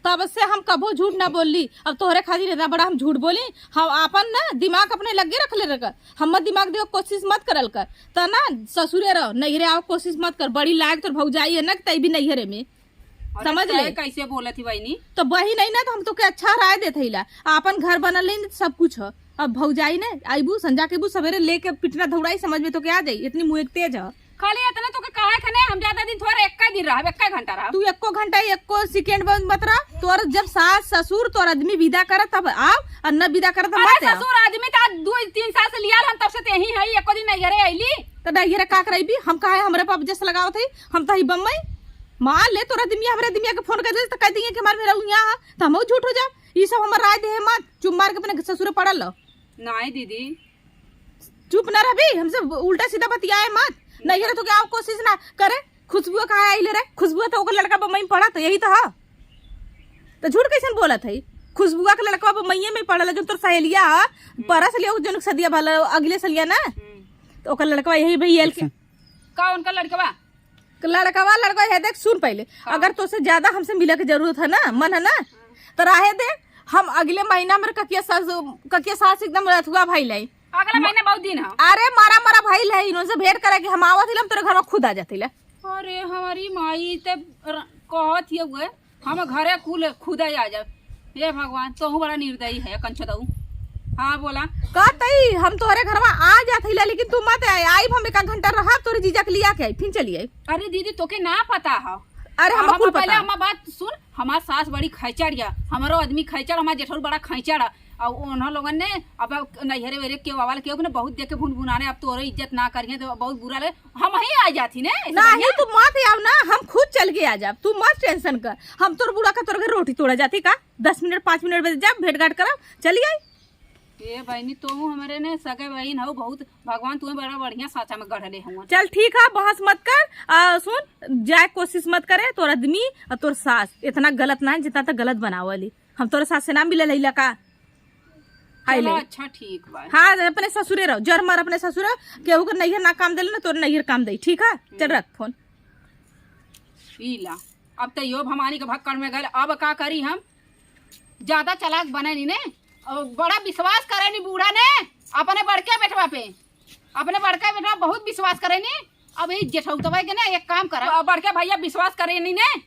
तब से हम कबो झूठ ना बोलली। अब तोहरे खातिर इतना बड़ा हम झूठ बोली? हम आपन ना दिमाग अपने लगे रख ले रह। हम दिमाग देवे कोशिश मत करल कर। त ना ससुरे रहो, नैहरे आओ कोशिश मत कर। बड़ी लायक तोर भौजाई है ना, कि तई भी नैहरे में। अरे समझ तै ले। कैसे बोलत ही बहिनी? तो बहिन है ना, तो हम तोके अच्छा राय देत हईला। आपन घर बनल नहीं तो सब कुछ हो। अब भौजाई ने आईबू, संझा के बू, सवेरे लेके पिटना धौड़ाई, समझ में तोके आ जाई। इतनी मुँह एक तेज है। खाली इतना तोके कहा है खने, हम ज्यादा दिन थोड़े, एक्का दिन रहब, एक्का घंटा रहब। तू एको घंटा, एको सेकंड बंद मत रह। तोर जब सास, ससुर, तोर आदमी विदा करत तब आओ, और न विदा करत तब अरे मत आओ। ससुर आदमी तो आज दो तीन साल से लियाल हम, तब से ते यहीं है, एको दिन नैहरे अइली। तो नैहरे का करैबी? हम कहा है, हमरे पाप जस लगावत है, हम तो ही बम्बई। मान ले तोर आदमी, हमरे आदमी के फोन कर दे, तो कह दिए कि हमारे मेरा यहाँ है, तो हम झूठ हो जाओ। ये सब हमार राय दे मत, चुप मार के अपने ससुरे पड़ल रहो। नहीं दीदी, चुप ना रहबी, हमसे उल्टा सीधा बतियाए मत। नैहरे तो क्या कोशिश ना करे। खुशबुआ कहाँ आइले रे? खुशबुआ तो ओकर लड़का बम्बई में पढ़त, यही तो है। तो झूठ कैसन बोलत है? खुशबुआ के लड़का बम्बई में पढ़ल, जो तोर सहेलिया है, हम्म। परस लियो, जो सदिया भला, अगले सलिया ना, हम्म। तो ओकर लड़का यही भई एल के। का उनका लड़कवा? लड़कवा, लड़कवा है, देख, सुन पहले। हाँ। अगर तोसे ज्यादा हमसे मिले के जरूरत है ना, मन है ना, तो रहे दे। हम अगले महीना में ककिया सास, ककिया सास एकदम रथुआ भइल है। अगला महीना बहुत दिन है। अरे, मारा मारा भइल है, इन्हों से भेंट करे कि हम आवत हिलम, तोरे घर में खुद आ जात हिला। अरे, हमारी माई ते र-, कहत हिय हुए, हम घरे कुल खुद आ जाब। हे भगवान, तोहू बड़ा निर्दयी है, कंचदऊ। हाँ, बोला। कहतई, हम तोहरे घरवा आ जात हईला, लेकिन तू मत आए। आइब हम एक आध घंटा रहब, तोरे जीजा के लिया के आई, फिर चली आई। अरे दीदी, तोके ना पता है। अरे, हम हम कुल पहले पता। हमार बात सुन, हमार सास बड़ी खैचड़ या, हमारो आदमी खैचड़, हमार जेठौर बड़ा खैचड़ है। और उन्हों लोगन ने अब नैहरे वेरे के वावल के ने बहुत देख के भुनभुनाने, अब तोरे इज्जत ना करिए तो बहुत बुरा लगे। हम ही आ जाती ने, ऐसे नहीं, बढ़िया। तू मत आओ ना, हम खुद चल के आ जाब, तू मत टेंशन कर। हम तोर बूढ़ा का तोर घर रोटी तोड़ा जाती का? दस मिनट, पाँच मिनट बाद जाब, भेंट घाट करब, चली आई। ए बहिनी, तू हमारे ने सगे बहिन हऊ, बहुत भगवान तुम्हें बड़ा बढ़िया साँचा में गढ़ले हउवन। चल ठीक है, बहस मत कर। आ, सुन, जाए कोशिश मत करे, तोर आदमी और तोर सास इतना गलत ना है जितना तो गलत बनावली। हम तोरे सास से ना मिले लैला का? हाय चलो, ले। अच्छा, ठीक बा। हाँ, अपने ससुरे रहो, जर मर अपने ससुरे, केहू के नैहर ना काम देले ना, तोरे नैहर काम दे, ठीक है? चल, हम्म। रख फोन। ई ला, अब तो यो भवानी के भक्कड़ में गल, अब का करी हम? ज्यादा चालाक बने नी ने, और बड़ा विश्वास करे नी बूढ़ा ने, अपने बड़के बेटवा पे, अपने बड़के बेटवा बहुत विश्वास करे नी। अब यही जेठौतवा के ना एक काम करब, बड़के भैया विश्वास करे नी ने,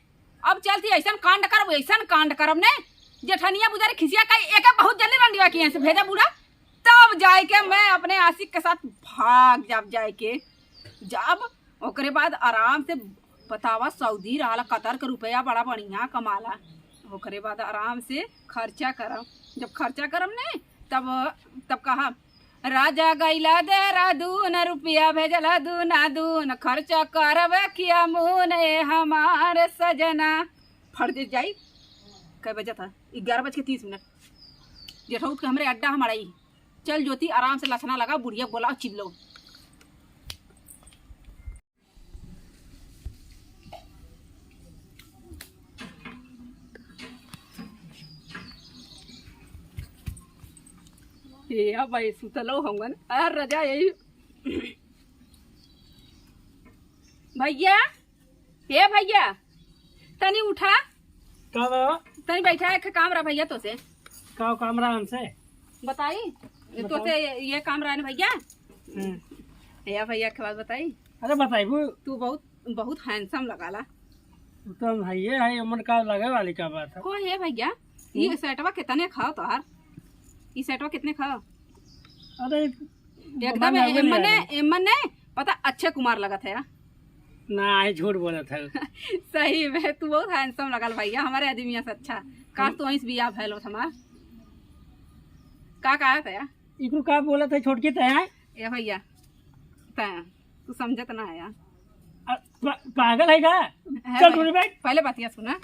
अब चलती ऐसन कांड करब, ऐसन कांड करब ने, जेठनिया बुझारी खिसिया का एके बहुत जल्दी रंडिया किहे से भेजा बूढ़ा, तब जाए के मैं अपने आशिक के साथ भाग जाब, जाए के जाब, ओकरे बाद आराम से बतावा, सऊदी रहला, कतर के रुपया बड़ा बढ़िया कमाला, ओकरे बाद आराम से खर्चा करब, जब खर्चा करब ने, तब, तब कहा, राजा गइला देहरादून, रुपया भेजला दूना दून, खर्चा करबे किया मुन ए हमार सजना। फट दे जाई, कै बजे था? ग्यारह बज के तीस मिनट। जेठौत के हमरे अड्डा हमारा ई। चल ज्योति, आराम से लक्षणा लगा, बुढ़िया बोला चिल्लो। ए, अब भाई सुतलो होंगन। अरे रजा यही। भैया, ए भैया, तनी उठा। का बा? तनी बैठा, एक काम रहा भैया तोसे। का काम रहा हमसे? बताई? बताओ। तोसे ये, ये काम रहा ने भैया। हम्म। ए भैया, एक बात बताई। अरे बताइबू। तू बहुत बहुत handsome लगाला। तू तो हम हइये है, हमन का लगे वाली का बात है? को है भैया? ई हम्म। सेटवा कितने खाओ तोहार? ई सेटवा कितने खाओ? अरे, एकदम बना हुए ले एमने, आए। एमने पता अक्षय कुमार लगत है। ना, आई झूठ बोलत है। सही में, तू बहुत handsome लगल भैया, हमारे आदमिया से अच्छा। काश हम तू वहीं से बियाह भैल होत हमार। का कहत है? इकरू का बोलत है छोटकी तै? ए भैया, तै तू समझत ना है यार। अ, पा-, पागल है का? है चल भाई, दूरी बैठ। पहले बतिया सुना।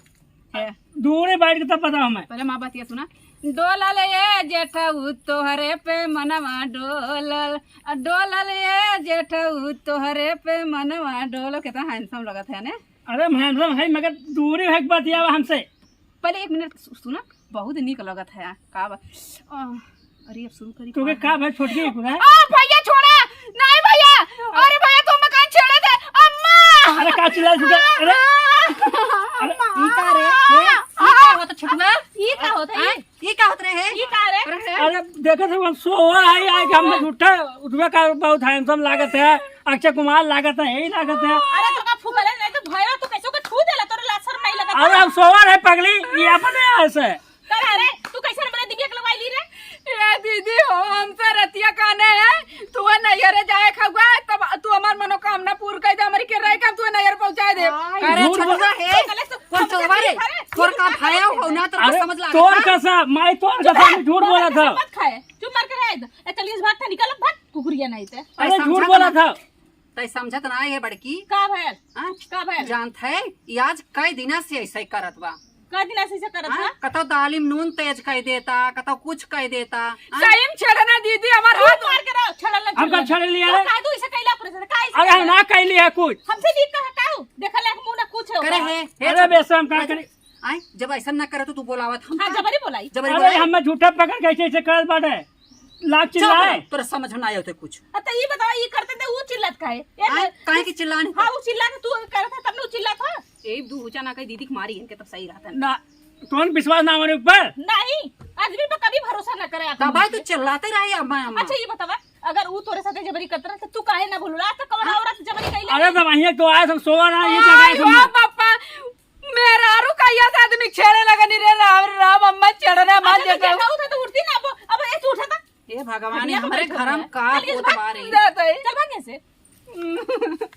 है। दूरी बैठ के तब बताओ मैं। पहले माँ बतिया सुना। डोलल ए जेठऊ तोहरे पे मनवा डोलल, अ, डोलल ए जेठऊ तोहरे पे मनवा डोलल। कितना handsome लगत है ने? अरे हम handsome है, मगर दूरी है, बतियावा हमसे। पहले एक मिनट सु-, सुना, बहुत नीक लगत है। का बा-, आ, अरे, अब शुरू करी तोके का? का भाई छोटकी है कुदा? आ, भैया छोड़ा, नहीं भैया, अरे भैया, तुम मकान छेड़े थे, अम्मा। अरे, का चिल्ला सुधा? अरे, अरे, अम्मा। ई का रे? हैं? ई का का होत छोटुआ? ई का होत है? आय, ई का होत रहे? ई का रे? अरे, अरे, देखत हो, हम सोवर है, आय के हम झूठा, उठबे का बहुत handsome लागत है, अक्षय कुमार लागत है, यही लागत है। अरे, तो का फूकले नहीं तो भैया, तू कैसे के छू देला, तोरे लाज शर्म नहीं लगत? अरे, हम सोवर है पगली, ये अपने यहाँ से। का रे, तू कैसे हमरे दिमाग लगवाई ली रे? ए दीदी हो, हमसे रतिया काने है, तू नैहरे जाए खगुआ, तब तू हमार मनोकामना पूर्ण कर दे, हमारी के रहे के हम तू नैहर पहुँचाए दे। आई, करे झूठ बोल छोटका है, कौन चोरवा रे? तोर का भाया हो ना, तोर का अरे, समझ लागा तोर था? कसम, माई तोर चुप कसम, रह, झूठ बोला था। मत खाए, चुप मार के रह। ए, चल इस भाग से निकल, भाग, कुकुरिया नहीं ते। अरे, झूठ बोला था। तै समझत ना है बड़की। का भयल? हाँ? का भयल? जानत है, ई आज कई दिना से ऐसे ही करत बा। कई दिना से ऐसे करत हाँ? बा? कतौ दाली में नून तेज कई देता, कतौ कुछ कई देता। हाँ? सही में छेड़ना दीदी, हमार हाथ मार के रहो, छेड़ल ना हम का छेड़ल। छेड़ लिया तो है? का तू इसे कैला पूरे से? का इसे अरे हम कैला? ना कैली है कुछ। हमसे नहीं कहा काऊ? देखल एक मुंह ना कुछ हो। करे है, हे अरे छोटू। बेशरम का करे? आय, जब ऐसा ना करे तो तू बोलावत हम हाँ, का? जबरी बोलाई। जबरी अरे बोलाई। हमें झूठा पकड़ के ऐसे ऐसे करत बाटे। लाग चुप चिल्लाए। रहो, तोरा समझ में ना आवत है कुछ। अच्छा, ये बताओ, ये करते थे, वो चिल्लात काहे? ये आय, तो काहे की चिल्लाने? हाँ, वो चिल्ला के तू करत है, तब ने वो चिल्ला था। ए, दू हुचा ना कही दीदी के मारी इनके, तब सही रहता है। ना, कौन विश्वास ना हमारे ऊपर? नहीं, आदमी पर कभी भरोसा ना करे आप। तब भाई तू चिल्लाते रहे अम्मा, अम्मा। अच्छा, ये बतावा, अगर वो तोरे साथे जबरी करत रहे, तो तू काहे ना बोलू? आज तक कौन हाँ। औरत जबरी कैले? अरे, तो वहीं तो आए, हम सोवा रहा, ये आई, जगह है, ओ बापा, मेहरारू का यस आदमी छेड़े लगनी रे, राम राम, अम्मा चढ़ना मान अच्छा, तो देता हूँ। देखा होता तो उठती ना, अब, अब ये उठा था। हे भगवान, ये हमरे घरम का होत बा रे? चल भाग यहाँ से।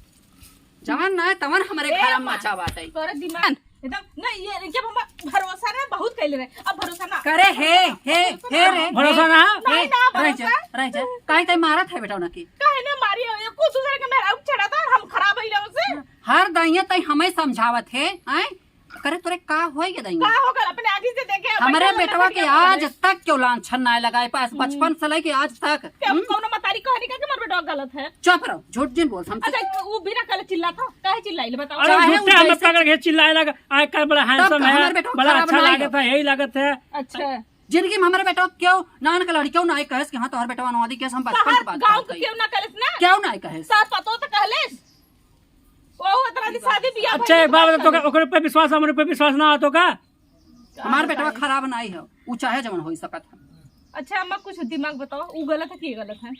जवन ना तवन हमरे ए घरम अम्मा, मचा बाटे। तोरे दिमाग एकदम ना, ये जब हम भरोसा ना बहुत कैले रहे, अब भरोसा ना करे। हे, हे, हे रे, भरोसा ना? नहीं, ना रह जा, भरोसा। रह जा। काहे तै मारत है बेटा उनके? काहे ना मारी है? ये कुछ दूसरे के मेहरारू चढ़ा था और हम खराब है लोग से। हर दइया तै हमें समझावत है, आय? करे तोरे का होई गे दइया? का हो गल? अपने आँखी से देखे, हमरे बैठा बेटवा के आज तक क्यों लांछन ना लगाए पास, हम्म। बचपन से लेके आज तक। क्या हम्म? कौनो मतारी कहनी का कि हमार बेटवा गलत है? चुप रहो, झूठ जिन बोल, हम अच्छा, वो बिना कहले चिल्ला था, काहे चिल्लाइल बताओ? अरे चाहे झूठे वो हमें जैसे पकड़ के चिल्लाए लगा, आजकल बड़ा तब handsome तो है, हमार बेटवा बड़ा खराब अच्छा ना लागत है, यही लागत है। अच्छा। जिंदगी में हमारे बेटवा क्यों नान का लड़कियों ना आए कहेस कि हाँ, तोहर बेटवा नवादी केस हम बचपन तोहर के बात गाँव करत के हई। क्यों ना कहलेस ना? क्यों ना कहेस? सास पतोह तो कहलेस? वो उतना दिन शादी बियाह अच्छा, भइल एक बात बता, तो का, ओकरे पे विश्वास, हमरे पे विश्वास ना हो तो का? हमार बेटवा खराब नाई है, ऊ चाहे जवन होई सकत है। अच्छा अम्मा, कुछ दिमाग बताओ, ऊ गलत है कि ये गलत है?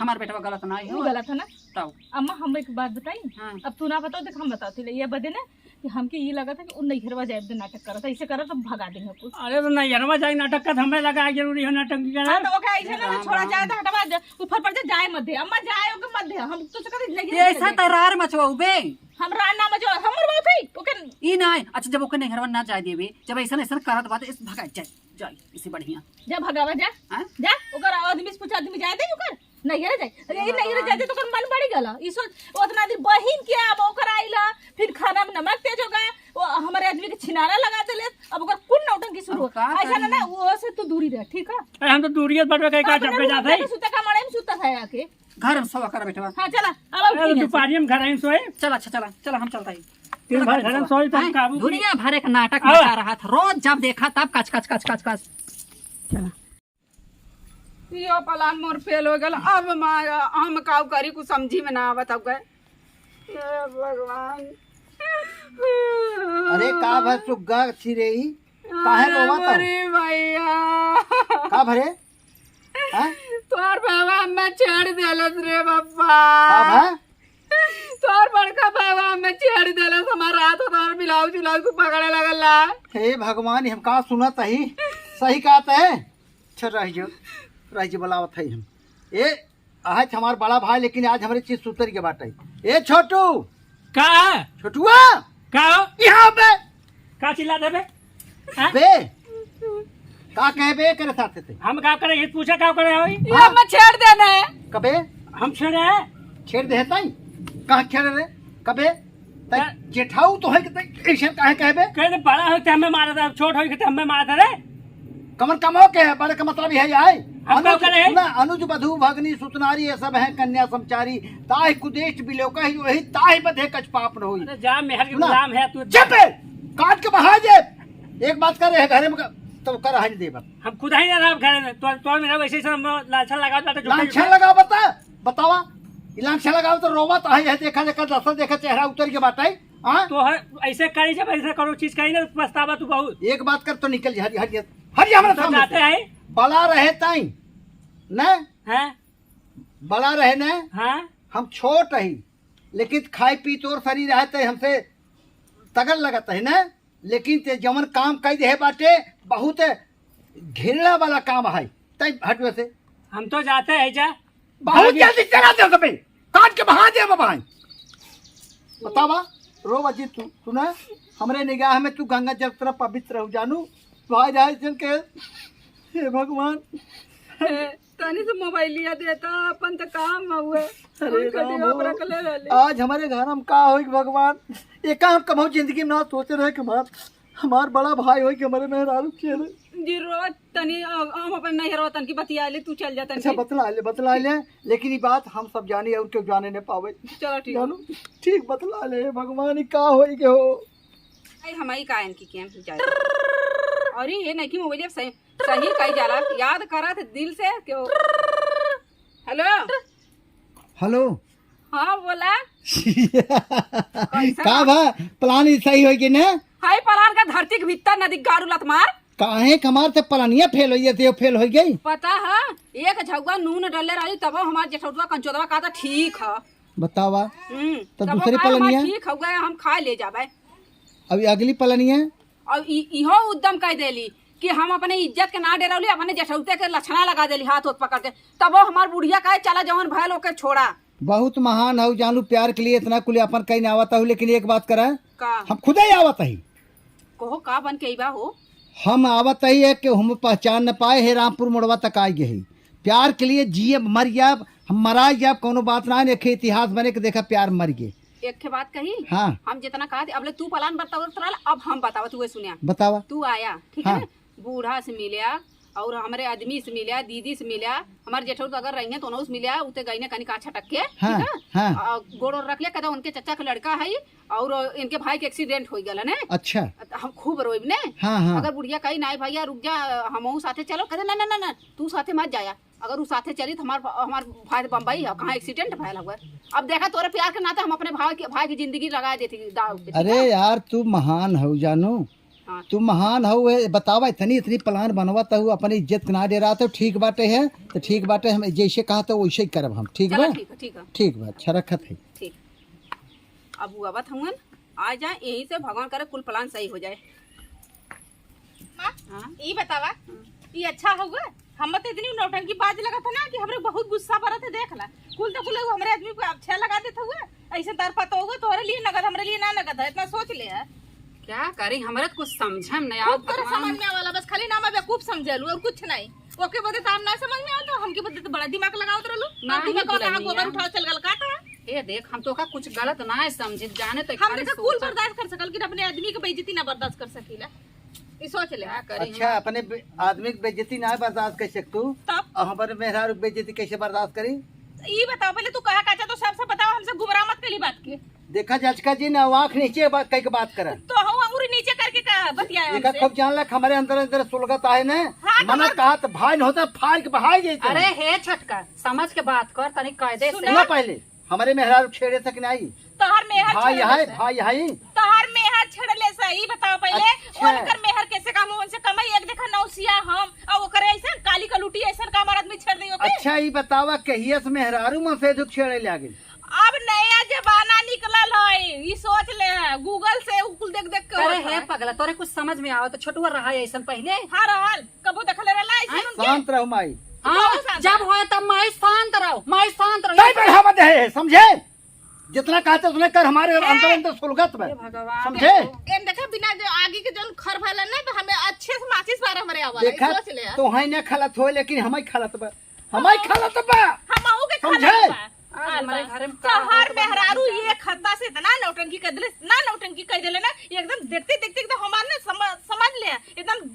हमार बेटवा गलत नाई है। ऊ गलत है ना? तब। अम्मा, हम एक बात बताई? हाँ। अब तू ना बताओ, देख हम बताओ, ये बदे ना कि हमके ये लगा था कि ऊ नैहरवा जाए दे नाटक करत, ऐसे करत तो भगा देंगे कुछ। अरे तो नैहरवा जाए नाटक का, हमें लगा जरूरी है नाटक की हाँ, करत। तो ओके, ऐसे ना छोड़ा जाए तो हटवा दे, ऊपर पड़ जाए, जाए मत दे, अम्मा जाए ओके मत दे, हम तो सकते नहीं ये ऐसा तरार मचवाऊ बे। हम रान ना मचवा, हमर बात है, ओके। ई ना, अच्छा जब ओके नैहरवा ना जाए देबे, जब ऐसा ऐसा करत बात, इस भगा जाए, जाए, इसे बढ़िया। जा भगावा जा, हाँ? जा, ओकर आदमी से पूछ, आदमी जाए दे ओकर। नैहरे जाए। अरे, ये नैहरे जाए दे तो ओकर मन बढ़ी गला। ई सोच, ओतना दिन बहिन के अब ओकर आइला, फिर खाना में नमक तेज हो गया, वो हमारे आदमी के छिनारा लगा देले, अब ओकर कुल नौटंकी शुरू हो। अब का ऐसा ना, करी? ना, वो से तू दूरी रह, ठीक है? अरे, हम तो दूरिये बटवे कहीं का अपने चप्पे जाते हैं। सुते का मड़े में सुता है आके। घर में सोवा कर बेटवा। हाँ, चला, अब अरे, उठी तो है। दुपहरिया में घर आइन सोए। चला, अच्छा, चला, चला, हम चलता ही। दिन भर घर में सोई तो हम हैं? काबू की। दुनिया भर एक नाटक आवा। मचा रहा था। रोज जब देखा तब कच, कच, कच, कच, कच। चला। यो plan मोर fail हो गल। अब मा-, हम काऊ करी, कुछ समझी में ना आवत हवे। हे भगवान। अरे का भा सुग्गा छिरेई? काहे रोवत हो? अरे भैया। का भरे? हैं? तोर बाबा हमें छेड़ देलस रे बाबा। का भा? तोर बड़का बाबा हमें छेड़ देलस, हमार हाथ तोर ब्लाउज उलाउज को पकड़े लगल ला। हे भगवान, हम का सुनत हई? सही कहत है? अच्छा, रह जो, रह जो, बुलावत हई हम। ए, आज हमार बड़ा भाई, लेकिन आज हमरे चीज सुतर के बाटे। ए छोटू, का? छोटुआ! का हो? यहाँ बे! का चिल्लात है बे? हैं? बे! का कहे बे करे साथे ते? हम का करे? ये पूछा का करे होई? ये हाँ? हम छेड़ देना है। कबे? हम छेड़े हैं? छेड़ दे ताई? कहाँ छेड़ रे? कबे? ताई का? जेठाऊ तो है कि ताई ऐसे काहे कहे बे? कहे तो बड़ा होई तो हमें मारा था, छोट होई तो हमें मारा था रे। कमर कमाओ के है, बड़े का मतलब यही आए। हम अनुज, का करे है? सुना, अनुज वधू भगनी सुतनारी ये सब है, कन्या समचारी, ताहि कुदेश बिलोकहि वही, ताहि बधे कछ पाप न होई। अरे जा, मेहर के सुना, गुलाम है तू। चुप है, काट के बहा दे। एक बात कर रहे हैं घरे में का-, तो कर रहा नहीं देबा। हम खुद ही ना रहा घरे में, तो, तो मेरा वैसे ही सब लालसा लगा था, झूठा लालसा झूठा। लगा बता, बतावा। ई लालसा लगा तो रोवा तो है, देखा, देखा, दसा देखा, चेहरा उतर के बात आई। हाँ? तो हर, ऐसे करी, जब ऐसे करो चीज कही ना, पछतावा तू बहुत। एक बात कर तो निकल जा, हट, हट, हट, हट जा हमारे हम तो सामने जाते से। हैं। बड़ा रहे ताई, न? हैं? बड़ा रहे न? हाँ? हम छोट ही, लेकिन खाई पी तोर शरीर रहे ते हमसे तगड़ लगत है न? लेकिन ते जवन काम कई देहे बाटे, बहुत घृणा वाला काम है। तई हटवे से। हम तो जाते हैं जा। बहुत भाभी। जल्दी चला दे सबे, काट के बहा दे भाई। बतावा, रो बजी तू, तू ना, हमरे निगाह में तू गंगा जल तरह पवित्र हो जानू। भाई रहे जन के, हे भगवान। ए, तनी से मोबाइलिया देता, अपन तो काम में हुए। अरे हम कटिया राम हो। पर रख ले रहले। आज हमारे घर में का होई भगवान, एका हम कबहू जिंदगी में ना सोचे रहे कि हमार, हमार बड़ा भाई होई कि हमारे मेहरारू खेले। जी रो तनी, अ, हम अपन नैहरवा तनकी बतिया ले, तू चल जा तनकी। अच्छा, बतला ले, बतला ले, लेकिन ये बात हम सब जानी और क्यों जाने न पावे। चलो ठीक। जानू, ठीक बतला ले, भगवान, ये का होई के हो। आई हम आई का इनकी केम जाए। अरे ये नहीं कि मोबाइल सही, सही कही जाला, याद करा थे दिल से क्यों। हेलो। हेलो। हाँ, बोला। कैसा? का बा? प्लान ही सही होई कि ना? हाय, प्लान का धरती के भीतर नदी गाड़ू लत मार। काहे के हमार तो प्लानिया फेल होई, ये फेल होई गई। पता है, एक झउआ नून डलले रही, तब हमार जेठौटवा कंचोदवा का तो ठीक है। बतावा। हम्म, तब तब दूसरी कहा हमार प्लानिया? ठीक हउआ, हम खा ले जाबे। अब अगली प्लानिया? अब इ-, इहो उद्यम कह देली कि हम अपने इज्जत के ना डरौली, अपने जेठौते के लक्षणा लगा देली हाथ होत पकड़ के। तब वो हमार बुढ़िया कहे, "चला, जवन भयल ओके छोड़ा।" बहुत महान हऊ जानू, प्यार के लिए इतना कुल अपन कहीं ना आवत हऊ, लेकिन एक बात करा, का? हम खुदे ही आवत ही। कहो, का बन के अइबा हो? हम आवत ही है कि हम पहचान न पाए, हे रामपुर मोड़वा तक आइ गए ही। प्यार के लिए जिए मर जाब, हम मराइ जाब, कौनो बात ना है, एक इतिहास बने के देखा प्यार मर गए। एक ठे बात कही, हाँ। हम जितना कहा थे, अबले तू प्लान बतावत रहल, अब हम बतावत हुए सुनिया। बतावा। तू आया, ठीक है हाँ। ना? बूढ़ा से मिल्या और हमरे आदमी से मिल्या, दीदी से मिल्या, हमारे जेठऊ तो अगर रहिए तो उनहू से मिल्या, उते गई ने कनी का छटक के, हाँ, ठीक है? हाँ। आ, गोड़ ओड़ रख लिया, कहता उनके चचा के लड़का है और इनके भाई के एक्सीडेंट हो गया ने। अच्छा। त हम खूब रोइब ने। हाँ, हाँ। अगर बुढ़िया कही, "नाई भैया रुक जा, हमहू साथे चलो," कहते, "ना, ना, ना, ना, तू साथे मत जाया।" अगर उ साथे चली तो हमार, हमार भाई तो बम्बई है, कहाँ एक्सीडेंट भयल हुआ। अब देखा तोरे प्यार के नाते हम अपने भाई के, भाई की जिंदगी लगा देती दाव पे, ठीक अरे है? यार, तू महान हऊ जानू, हाँ। तू महान हऊ, ए, बतावा, इतनी, इतनी प्लान बनवत हऊ, अपनी इज्जत के ना डेरात हऊ, ठीक बाटे है, तो ठीक बाटे, हम जैसे कहा तो वैसे ही करब हम, ठीक चला, बा? ठीक है, ठीक है। ठीक बा, अच्छा रखत है। ठीक। अब वो आवत हउअन, आ जाए, यहीं से भगवान करे कुल प्लान सही हो जाए। माँ, हाँ। ई बतावा, हाँ। ई अच्छा हउआ? हम तो इतनी नौटंकी बाज लगत है ना कि हमरे बहुत गुस्सा बरत है, देख ला। कुल तो कुल हमरे आदमी को अच्छा लगा देत हउआ। ऐसे दर पता होगा, तोहरे लिए नगद, हमरे लिए ना नगद है, इतना सोच ले है। क्या करी, हमरे तो कुछ समझम नहीं खूब आवत, तोरे भगवान। समझ में आवाला, बस खाली नाम बेवकूफ समझेलू और कुछ नहीं। ओके बदे तो हम ना समझ में आवत, हमके बदे तो बड़ा दिमाग लगावत रहलू। ना, हम ही दिमाग कहाँ बुलनिया। गोबर उठाओ चल गल का था? ए देख, हम तोका कुछ गलत ना समझे, जाने तो हम खाली तो कुल सोचत। बर्दाश्त कर सकल, लेकिन अपने आदमी के बेइज्जती ना बर्दाश्त कर सकीला। ई सोच ले। क्या करी अच्छा, हम? अपने बे-, आदमी के बेइज्जती ना बर्दाश्त कर सकतू, तब? और हमारे मेहरारू के बेइज्जती कैसे बर्दाश्त करी? ई बताओ पहले, तू कहा का चाहत हो, सबसे बताओ, हमसे गुमराह मत करी बात के। देखा जचका जी ना, आँख नीचे बात कह के बात करा। तो हम अंगूरी नीचे करके का बतियाए देखा हमसे? खूब जान लक, हमारे अंदर अंदर सुलगत आहे ने। हाँ, तो मना हम कहा तो भाई न होता, फाड़ के बहाई जाते अरे हैं। हे छोटका, समझ के बात कर, तनी कायदे से। सुना? सुना पहले, हमारे मेहरारू छेड़े तक नहीं। तोहर मेहर भाई छेड़ले है, से। भाई है। तोहर मेहर छेड़ले से, ई बताओ पहले, अच्छा। उनकर मेहर कैसे काम, उनसे कमाई, एक देखा नौसिया हम, और ओकरे ऐसा काली का लूटी, ऐसा का हमार आदमी छेड़ देई ओके? अच्छा, ई बतावा, कहिया से मेहरारू में से दुख छेड़े लागिल? अब नया जमाना निकलल है, ई सोच ले है, Google से उ कुल देख देख के अरे होत हे है। पगला, तोरे कुछ समझ में आवा तो छोटुआ रहा है ऐसन पहले? हाँ रहल, कबो देखले रहला ऐसन आय? उनके? शांत रहो माई। हाँ, बहुत शांत जब रहो। होए तब माई शांत रहो, माई शांत रहो। नहीं बढ़ावा दे है, समझे? जितना कहते उतने कर, हमारे हे। अंदर अंदर सुलगत में। हे भगवान। समझे? एन देखे बिना जो आगे के जौन खर भला ना तो हमें अच्छे से माचिस बार हमारे आवा, ई देखा, सोच ले है। तो है ना खलत हो, लेकिन हम ही खलत बा। हमाई खाला तब बा। हमहू के समझे? खाला तब बा। आज हमारे घरे में का शहर होत बा, मेहरारू जाने। ये खद्दा से इतना नौटंकी कर देले, इतना नौटंकी कर देले ना, एकदम देखते देखते एकदम हमार ना समझ, समझ ले, एकदम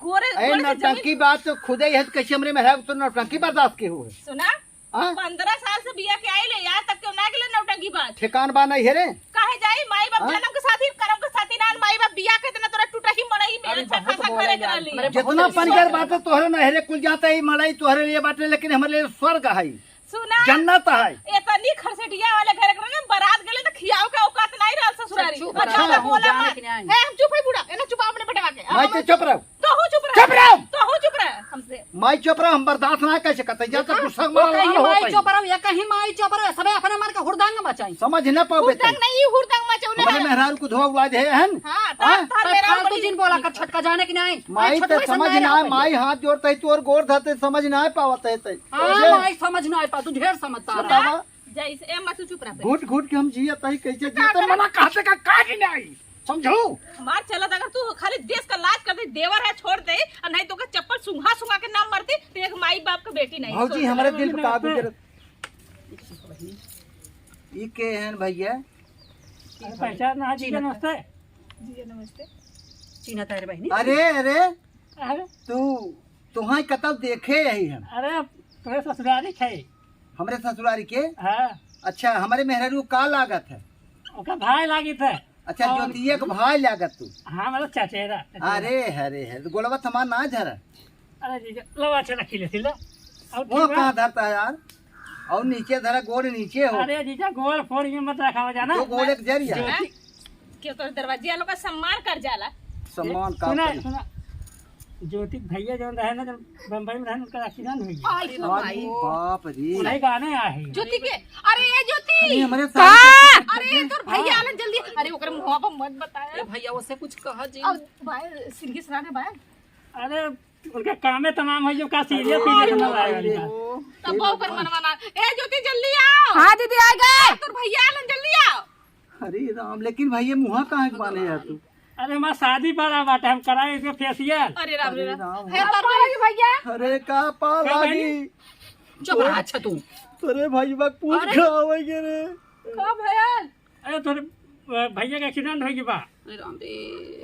गोरे, ए, गोरे से नौटंकी जमीन। बात तो खुदे ही है, तो कैसे हमरे मेहरारू तो नौटंकी बर्दाश्त के हुए? सुना? हाँ? पन्द्रह साल से बिया के आइले, आज तक क्यों ना गेले नौटंकी बात? ठेकान बा नहीं है रे। काहे जाई? माई बाप हाँ? जन्म के साथी, करम के साथी नान, माई बाप बिया के इतना तोरा टूटा ही मड़ई में अरे अच्छा बहुत खासा बोला करे के यार। रहली। अरे जितना बहुत पनिगर बोला। बात है तोहरे नहरे कुल जाता है, मड़ई तोहरे लिए बाटे, लेकिन हमारे लिए स्वर्ग है, सुना? जन्नत है। इतनी खरसेटिया वाले घर के ना बारात गेले तो खियाओ के औकात नहीं रहे। ससुरारी। चुप रहो, बोला जाने मत। के नहीं। है, हम चुप है बूढ़ा। ए ना चुप अपने बेटवा के। माई, हम तू चुप रहो। तो हो चुप रहो। चुप रहो। तो हो चुप रहो हमसे। माई, चुप रहो, हम बर्दाश्त ना कर सकत है। जा तो गुस्सा वाला कहीं हाल माई होता है। चुप रहो, या कहीं माई चुप रहो, सबे अपने मन का हुरदंग मचाई। समझ ना पाओ बेटा। हुरदंग नहीं, हुरदंग मचाओ ना। हमारे मेहरार को धोआ उड़ा दे हन। हाँ, हाँ? तार तार मेहरार फालतू बड़ी जिन बोला कर छटका जाने की नहीं। माई, तो समझ ना आए, माई हाथ जोड़ते ही तोर गोर धरते समझ ना आए पावत है ते। हाँ, ये माई समझ ना आए पा, तू ढेर समझता है। बतावा। जैसे, ए, अम्मा, तू चुप रह बे। घुट घुट के हम जियत हई, कैसे तो का जियत हई, करे? मना कहते का काज नहीं, समझू? हमार चलत, अगर तू खाली देश का लाज कर दे, देवर है, छोड़ दे, और नहीं तो का चप्पल सुंघा सुंघा के नाम मरती, तो एक माई बाप का बेटी नहीं। भौजी, छोड़ दे। हमारे दिल पे का गुजरत। ई के हैं भैया? अरे, पहचान ना, जी, नमस्ते। जी, नमस्ते। चिन्हत है रे बहिनी। अरे, अरे, अरे। तू, तुहाई कतौ देखे यही हम। अरे, तोरे ससुरारी खे। हमरे ससुरारी के? हाँ। अच्छा, हमरे मेहरारू का लागत है? ओकर भाई लागित है। अच्छा, और ज्योतिया के भाई लागत तू। हाँ, मतलब चचेरा, चचेरा। अरे, अरे, अरे, तो गोलवा थमा ना झरा। अरे जीजा, लो अच्छा रखी ले, लो। और वो ठीक बा? कहाँ धरता है यार? और नीचे धरा, गोड़ नीचे हो। अरे जीजा, गोड़ फोड़ ये मत रखावा जाना। तो गोड़ एक जरिया। ज्योति- हैं? क्यों तोर दरवाजे वालों का सम्मान कर जाला? सम्मान का सुना, करी? सुना। ज्योति भैया जौन रहे ना, जब बम्बई में रहे, उनका accident हो गया। आई हो अरे भाई। बाप रे। उन्हीं गाने आए हैं। ज्योति के, अरे ये ज्योति। अरे हमारे का? साथ अरे तोर भैया हाँ। आलन जल्दी। अरे ओकर मुंह पर मत बताया। ए भैया, उसे कुछ कहा जी। अब भाई, सिंगी सराने भाई। अरे उनका कामे तमाम है, जो का serious serious ना लाए उनका। तब वो ओकर मनवा ना। ए ज्योति, जल्दी आओ। हाँ दीदी, आ गए। तोर भैया आलन, जल्दी आओ। अरे राम, लेकिन भाई ये मुहा कहाँ के बाने यार तू? अरे हमार शादी पड़ा बाटे, हम कराए इसके facial। अरे राम रे अरे राम। राम। है तोर भैया। अरे का पा का लागी? बहनी? चुप रह, अच्छा तू। अरे भाई बा पूछ अरे। खावे के रे। का भैया? अरे तोरे, अ, भैया का accident होइ गई बा। अरे राम रे।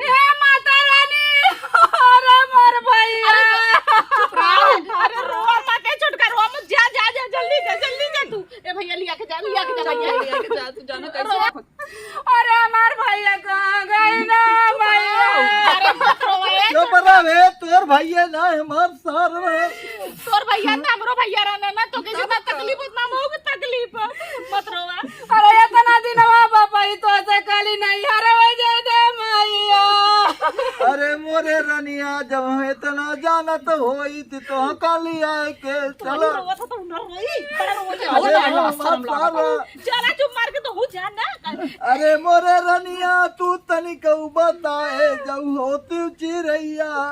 हे माता रानी, अरे मोर भैया। अरे चुप रहो। अरे रोआ मत, ए छोटका, रोआ मत, जा, जा, जा, जल्दी जा, जल्दी जा तू। ए भैया लिया के जा, लिया के जा भैया। लिया के जा, तू जाना कैसे रोआ। अरे हमार भैया कहाँ गए ना भैया? अरे मत रोआ, ए चुप रह बे, तोर भैया ना हमार सार रहे। तोर भैया ना हमरो भैया रहना ना, तो के जितना तकलीफ उतना मऊ के तकलीफ। मत रोवा। अरे इतना दिन हुआ बापा, ई तो से काली नहीं हरवे दे दे मैया। अरे मोरे रनिया, जब हम इतना जानत होई त तो काली आए के चलो। रोवा था तो न रोई, बड़ा रोवा था। अरे रोवा, रोवा, रोवा, शर्म लगा। साला। चला चुप मार के तो हो जा ना। अरे मोरे रनिया, तू तनिक बताए जाऊ होती चिरैया।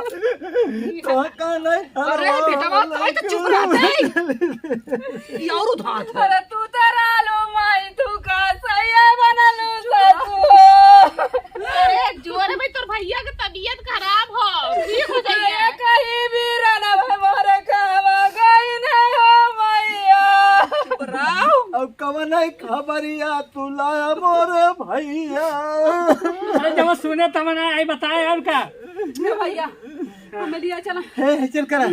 तो का नहीं अरे बेटा, बात तो चुप रहते। ये और उधार था। अरे तू तो रालो माई, तू का सैया बनलू ससुर। अरे जोरे भाई, तोर भैया के तबीयत खराब हो, ठीक हो जाइए। अरे कहीं भी रहना भाई, मोरे कहवा गई नहीं हो मैया। चुप रहो। अब कवन है खबरिया तू लाया मोरे भैया। अरे जब सुने तब ना आई बताए और का। ए भैया, हमें लिया चला। हे, हे, चल करा।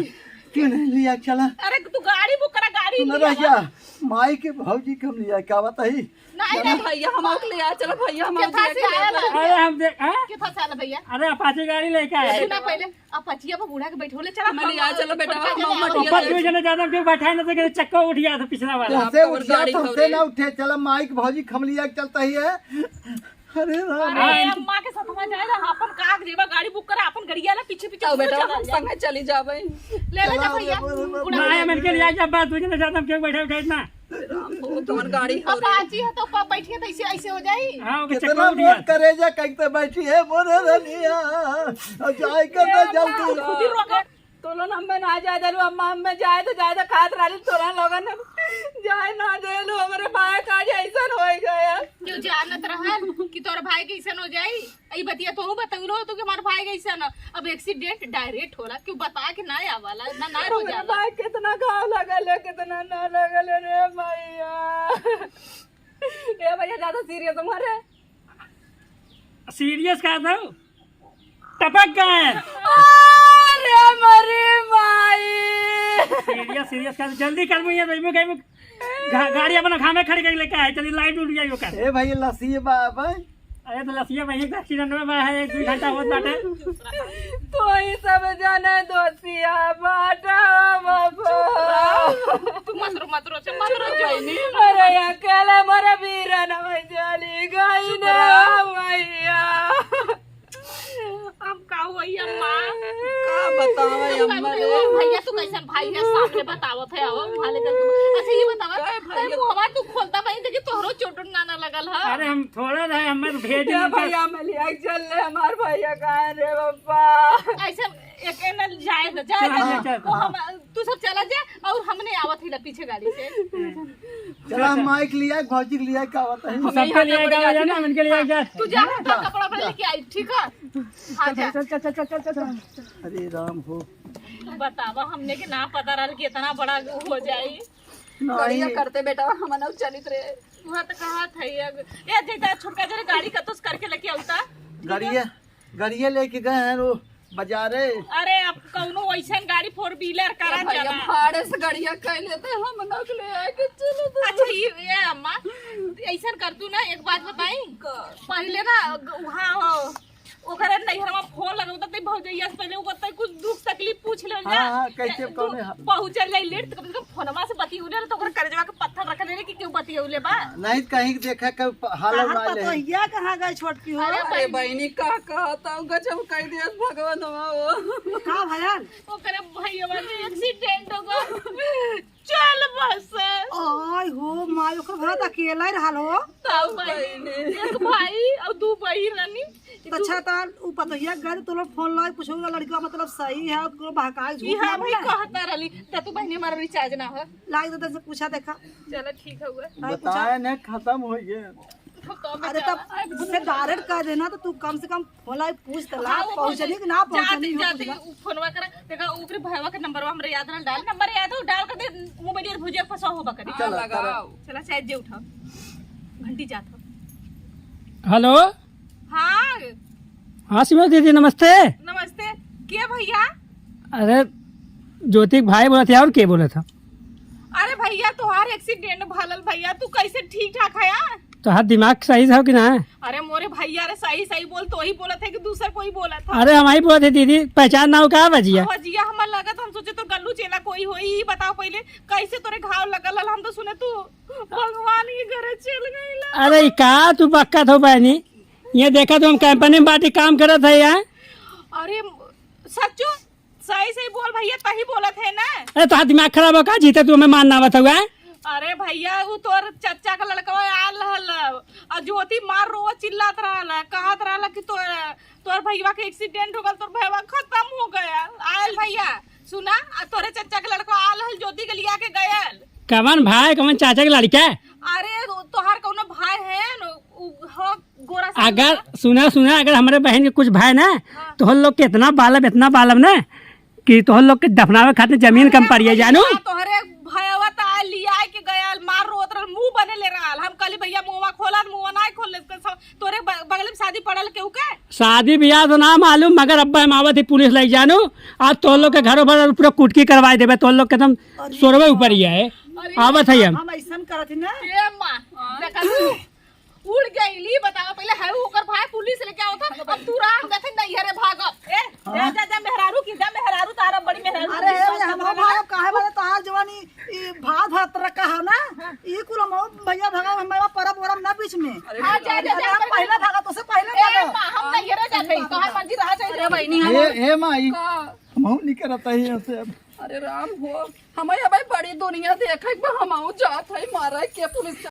क्यों नहीं लिया चला? अरे तू गाड़ी बुक करा, गाड़ी सुन लिया रहा बा। क्या? माई के भौजी के हम लिया क्या बताई? नहीं, चला। नहीं भैया, हम आउक ले आ, चलो भैया, हम आउक कितना ले से आ। आया ला? अरे हम देख, हाँ? कितना से आला भैया? अरे अपाचे गाड़ी लेके आए। सुना पहले, अपाचिया पर बूढ़ा के बैठो ले चला, हम ले आ, चलो बेटा, छोटका हम के आउक ले ले ऊपर आओ। दो जने ज्यादा क्यों बैठाए ना तो चलो चक्का उठ गया था पिछला वाला। तो से उठ गया, गाड़ी तो से ना उठे, चला माई के भौजी के हम लिया के चलता ही है। अरे राम। अरे हाँ, अम्मा के साथ में जाए ना, अपन काग जेबा गाड़ी बुक करा, अपन गड़िया ला पीछे पीछे आओ घूम बेटा, चला हम जाए। संगे चली जाबे। ले ले जा चला, भैया, ले, ले, ले, बुढ़ा ना, ले। हम इनके लिए जब बात दो जने ज्यादा हम क्यों बैठे उठे इतना? राम हो, कौन गाड़ी हो रे? अपाची है तो ऊपर बैठिए तो ऐसे, ऐसे हो जाई। हाँ, ओके, कितना चक्कर उठ गया। मोर करेजा कैसे बैठी है मोरे रनिया। अब जाए के ना जल्दी। खुद ही रोके। तोलन हमें ना जाए देलू, अम्मा हमें जाए तो जाए तो खात रहली तोलन लोगन जाए ना देलू, हमरे भाई का आज ऐसन हो गया। क्यों जानत रहन कि तोर भाई के ऐसन हो जाई? ई बतिया तोहू बतौलो तो कि हमार भाई के ऐसन अब accident direct होला, क्यों बता के ना आवाला, ना, ना रो हमरे जाला। भाई कितना घाव लगल है, कितना ना लगल है रे भैया। ए भैया ज्यादा serious मत है। Serious का दो? टपक गए। अरे मरी माई। Serious, serious कर, जल्दी कर, मुझे बेबू गई, गा-, गाड़ी अपना घामे खड़ी करके लेके आए, चलिए लाइट उड़ गई ओकर। ए भाई, लस्सी बा भाई। अरे तो लस्सी भाई, एक accident में बा है, एक दो घंटा होत बाटे। तो ही सब जाने दोषिया बाटा बाबा। तू मत रो, मत रो, मत रो, बहनी। अरे अकेले मरे बीरन में चली गई ना। अरे अम्मा रे। भैया, तू कैसन भाई है, सामने बतावत है, आओ, वहाँ लेकर तू। अच्छा, ये बतावा, काय भैया? अरे, मुहवा तू खोलता भाई, देखी, तोहरो चोट उट ना, ना लगल है। अरे, हम थोड़ा रहे, हमें तो भेज क्या दिया था। भैया, मैं लिया के चल ले, हमार भैया कहाँ है रे बाबा? ऐसे एक एनल जाए दे, जाए चल, दे। चल, चल। वो हम, तू सब चला जा, और हमने आवत ही ला पीछे गाड़ी से। चला, हम माइक लिया, भौजी के लिया, का होता है? हम सबके लिए जाए, जाए ना, उनके लिए जाए। तू जा, हम तो कपड़ा, कपड़ा लेके आई, ठीक है? हाँ, जा। चल, चल, चल। अरे राम हो। बतावा, हमने के ना पता रहल कि इतना बड़ा हो जाई। नहीं। गड़िया करते बेटा, हम ना चलित रहे। वहाँ तो कहा था ये, ये जैसा छोटका जरे गाड़ी का तो करके लेके आउता। गड़िया, गड़िया लेके गए हैं वो बाजारे। अरे, अब कौनो वैसन गाड़ी four wheeler करा ए भैया, चला। भाड़े से गड़िया कह लेते, हम ना ले आए के चलो तो। अच्छा, ये, ये अम्मा, ऐसन कर तू ना, एक बात बताई। का? पहले ना, ग-, वहाँ हो, ओकरे नैहरवा फोन लगौता, ते भौजैया से पहले ओकर ते कुछ दुख तकलीफ पूछ ले हाँ, जा। हाँ, कैसे, तू कौन है? पहुँचल जाई लेट, तो कम से कम फोनमा से बतियौले, तो ओकर करेजवा के पत्थर रख देले कि केहू बतियौले बा। नहीं, कहीं देखा, कब हाल कहाँ ना ले। पतोहिया कहाँ गए छोटकी हो? अरे अरे भाई। बहिनी, का कहता हूँ, गजब कह दिया भगवान हो। का भयल? ओकरे भैया के एक्सीडेंट हो गया। चल बस। आय हो माय, ओकर घर त अकेला ही रहल हो। तब बहिनी। बहिनी। एक भाई और दू बहिन रहनी। तो अच्छा, तो उ पतोहिया गए, तो लोग फोन लाए, पूछो लड़का मतलब सही है, ओकरो बहकाए झूठ ई ना हाँ भाई बोले। कहता रहली, त तू बहिनी हमारा रिचार्ज ना हो। लाग दे, से पूछा देखा। चलो ठीक है हुआ। भाई पूछा। बताए ने खत्म हो गए। अरे तब उससे डायरेक्ट कह देना, तो तू कम से कम फोन लाई पूछ तो ला, हाँ, वो पहुँचनी कि ना जाती, पहुँचनी, वो जाती, पूछना। उ फोनवा करा, देखा, ओकरे भैया के नंबरवा हमरे याद रहल, डाल, नंबर याद हो, डाल कर दे, मोबाइल याद भुजिया फंसा होबा करी। हाँ, चला, लगाओ। चला, शायद जे उठाओ, घंटी जात हो। हेलो। हाँ। हाँ, सीमा दीदी, नमस्ते। नमस्ते। के भैया? अरे, ज्योति के भाई बोलत है, और के बोलत है? अरे भैया, तोहार एक्सीडेंट भलल भैया, तू कैसे ठीक ठाक है यार? तोहार दिमाग सही है कि ना? अरे मोरे भैया रे, सही सही बोल, तो ही बोलत है कि दूसर कोई बोलत है? अरे हम ही बोलत है दीदी, पहचान ना हो का भजिया? भजिया हमर लगत, हम सोचे तो गल्लू चेला कोई होई। ई बताओ पहले, कैसे तोरे घाव लगल हल? हम तो सुने तू भगवान के घरे चल गईला। अरे ई का तू बक्कत हो बहनी? ये देखा तो हम कंपनी में बाटी काम करत है यहाँ। अरे सच्चो? सही सही बोल भैया, तही बोलत है ना? अरे तोहार दिमाग खराब हो का? जीते तू हमें मार ना बताऊ है? अरे भैया, उ तोर चच्चा का लड़कवा आल रहल, और ज्योति मार रोज चिल्लात रहल, कहत रहल कि तोर, तोर भैया के एक्सीडेंट हो गल, तोर भैया खत्म हो गया। आयल भैया, सुना, आ तोरे चच्चा के लड़कवा आल रहल, ज्योति के लिया के गयल। कवन भाई, कवन चाचा के लड़का? अरे, तोहार कौनो भाई है न, उ, हो, गोरा सा अगर, लड़का। सुना, सुना, अगर हमरे बहन के कुछ भाई ना, हाँ। तो हम लोग के इतना बालब, इतना बालब ना, कि तोहर लोग के दफनावे खातिर जमीन कम पड़िया जानू। तोहरे भयवा त आयल लियाए के गयल, मार रोत रहल, मुंह बने ले रहल। हम कहली, "भैया, मुंहवा खोला," त मुंहवा नाय खोल ले। सब तोरे ब-, बगल में शादी पड़ल केहू के? शादी बियाह तो ना मालूम, मगर अब हम आवत ही पुलिस लई जानू। आज तोहर लोग के घरों पर पूरा कुटकी करवाए देबे, तोहर लोग के एकदम अरे सोरवे ऊपर ही है। अरे आवत है हम। हम ऐसन करत ही ना। ए माँ, देखलू? उड़ गईली, बतावा पहले, है ओकर भाई पुलिस लेके आवत ह, अब तू राम देखे नैहरे भागब। ए, जा, हाँ। जा, जा, मेहरारू की, जा, मेहरारू तारा बड़ी मेहरारू अरे, की, ए, हम भागब, काहे बड़े तोहार जवानी, ई भात भात रखा है ना, हाँ। ई कुल हम भैया भागब, हम परब वरब ना बीच में। अरे, हाँ, जा, जा, जा, अरे, जा, पहला भागा, तोसे पहला ए, भागा। माँ, हम नैहरे जाते हैं, तोहार मर्जी रहा चाहिए। अरे, बहनी, हम ए, ए, माई, का? हम नहीं करता ही ऐसे अब। अरे राम हो, हमें अब बड़ी दुनिया देखे के बा, हम आऊ जात है मारे के पुलिस के।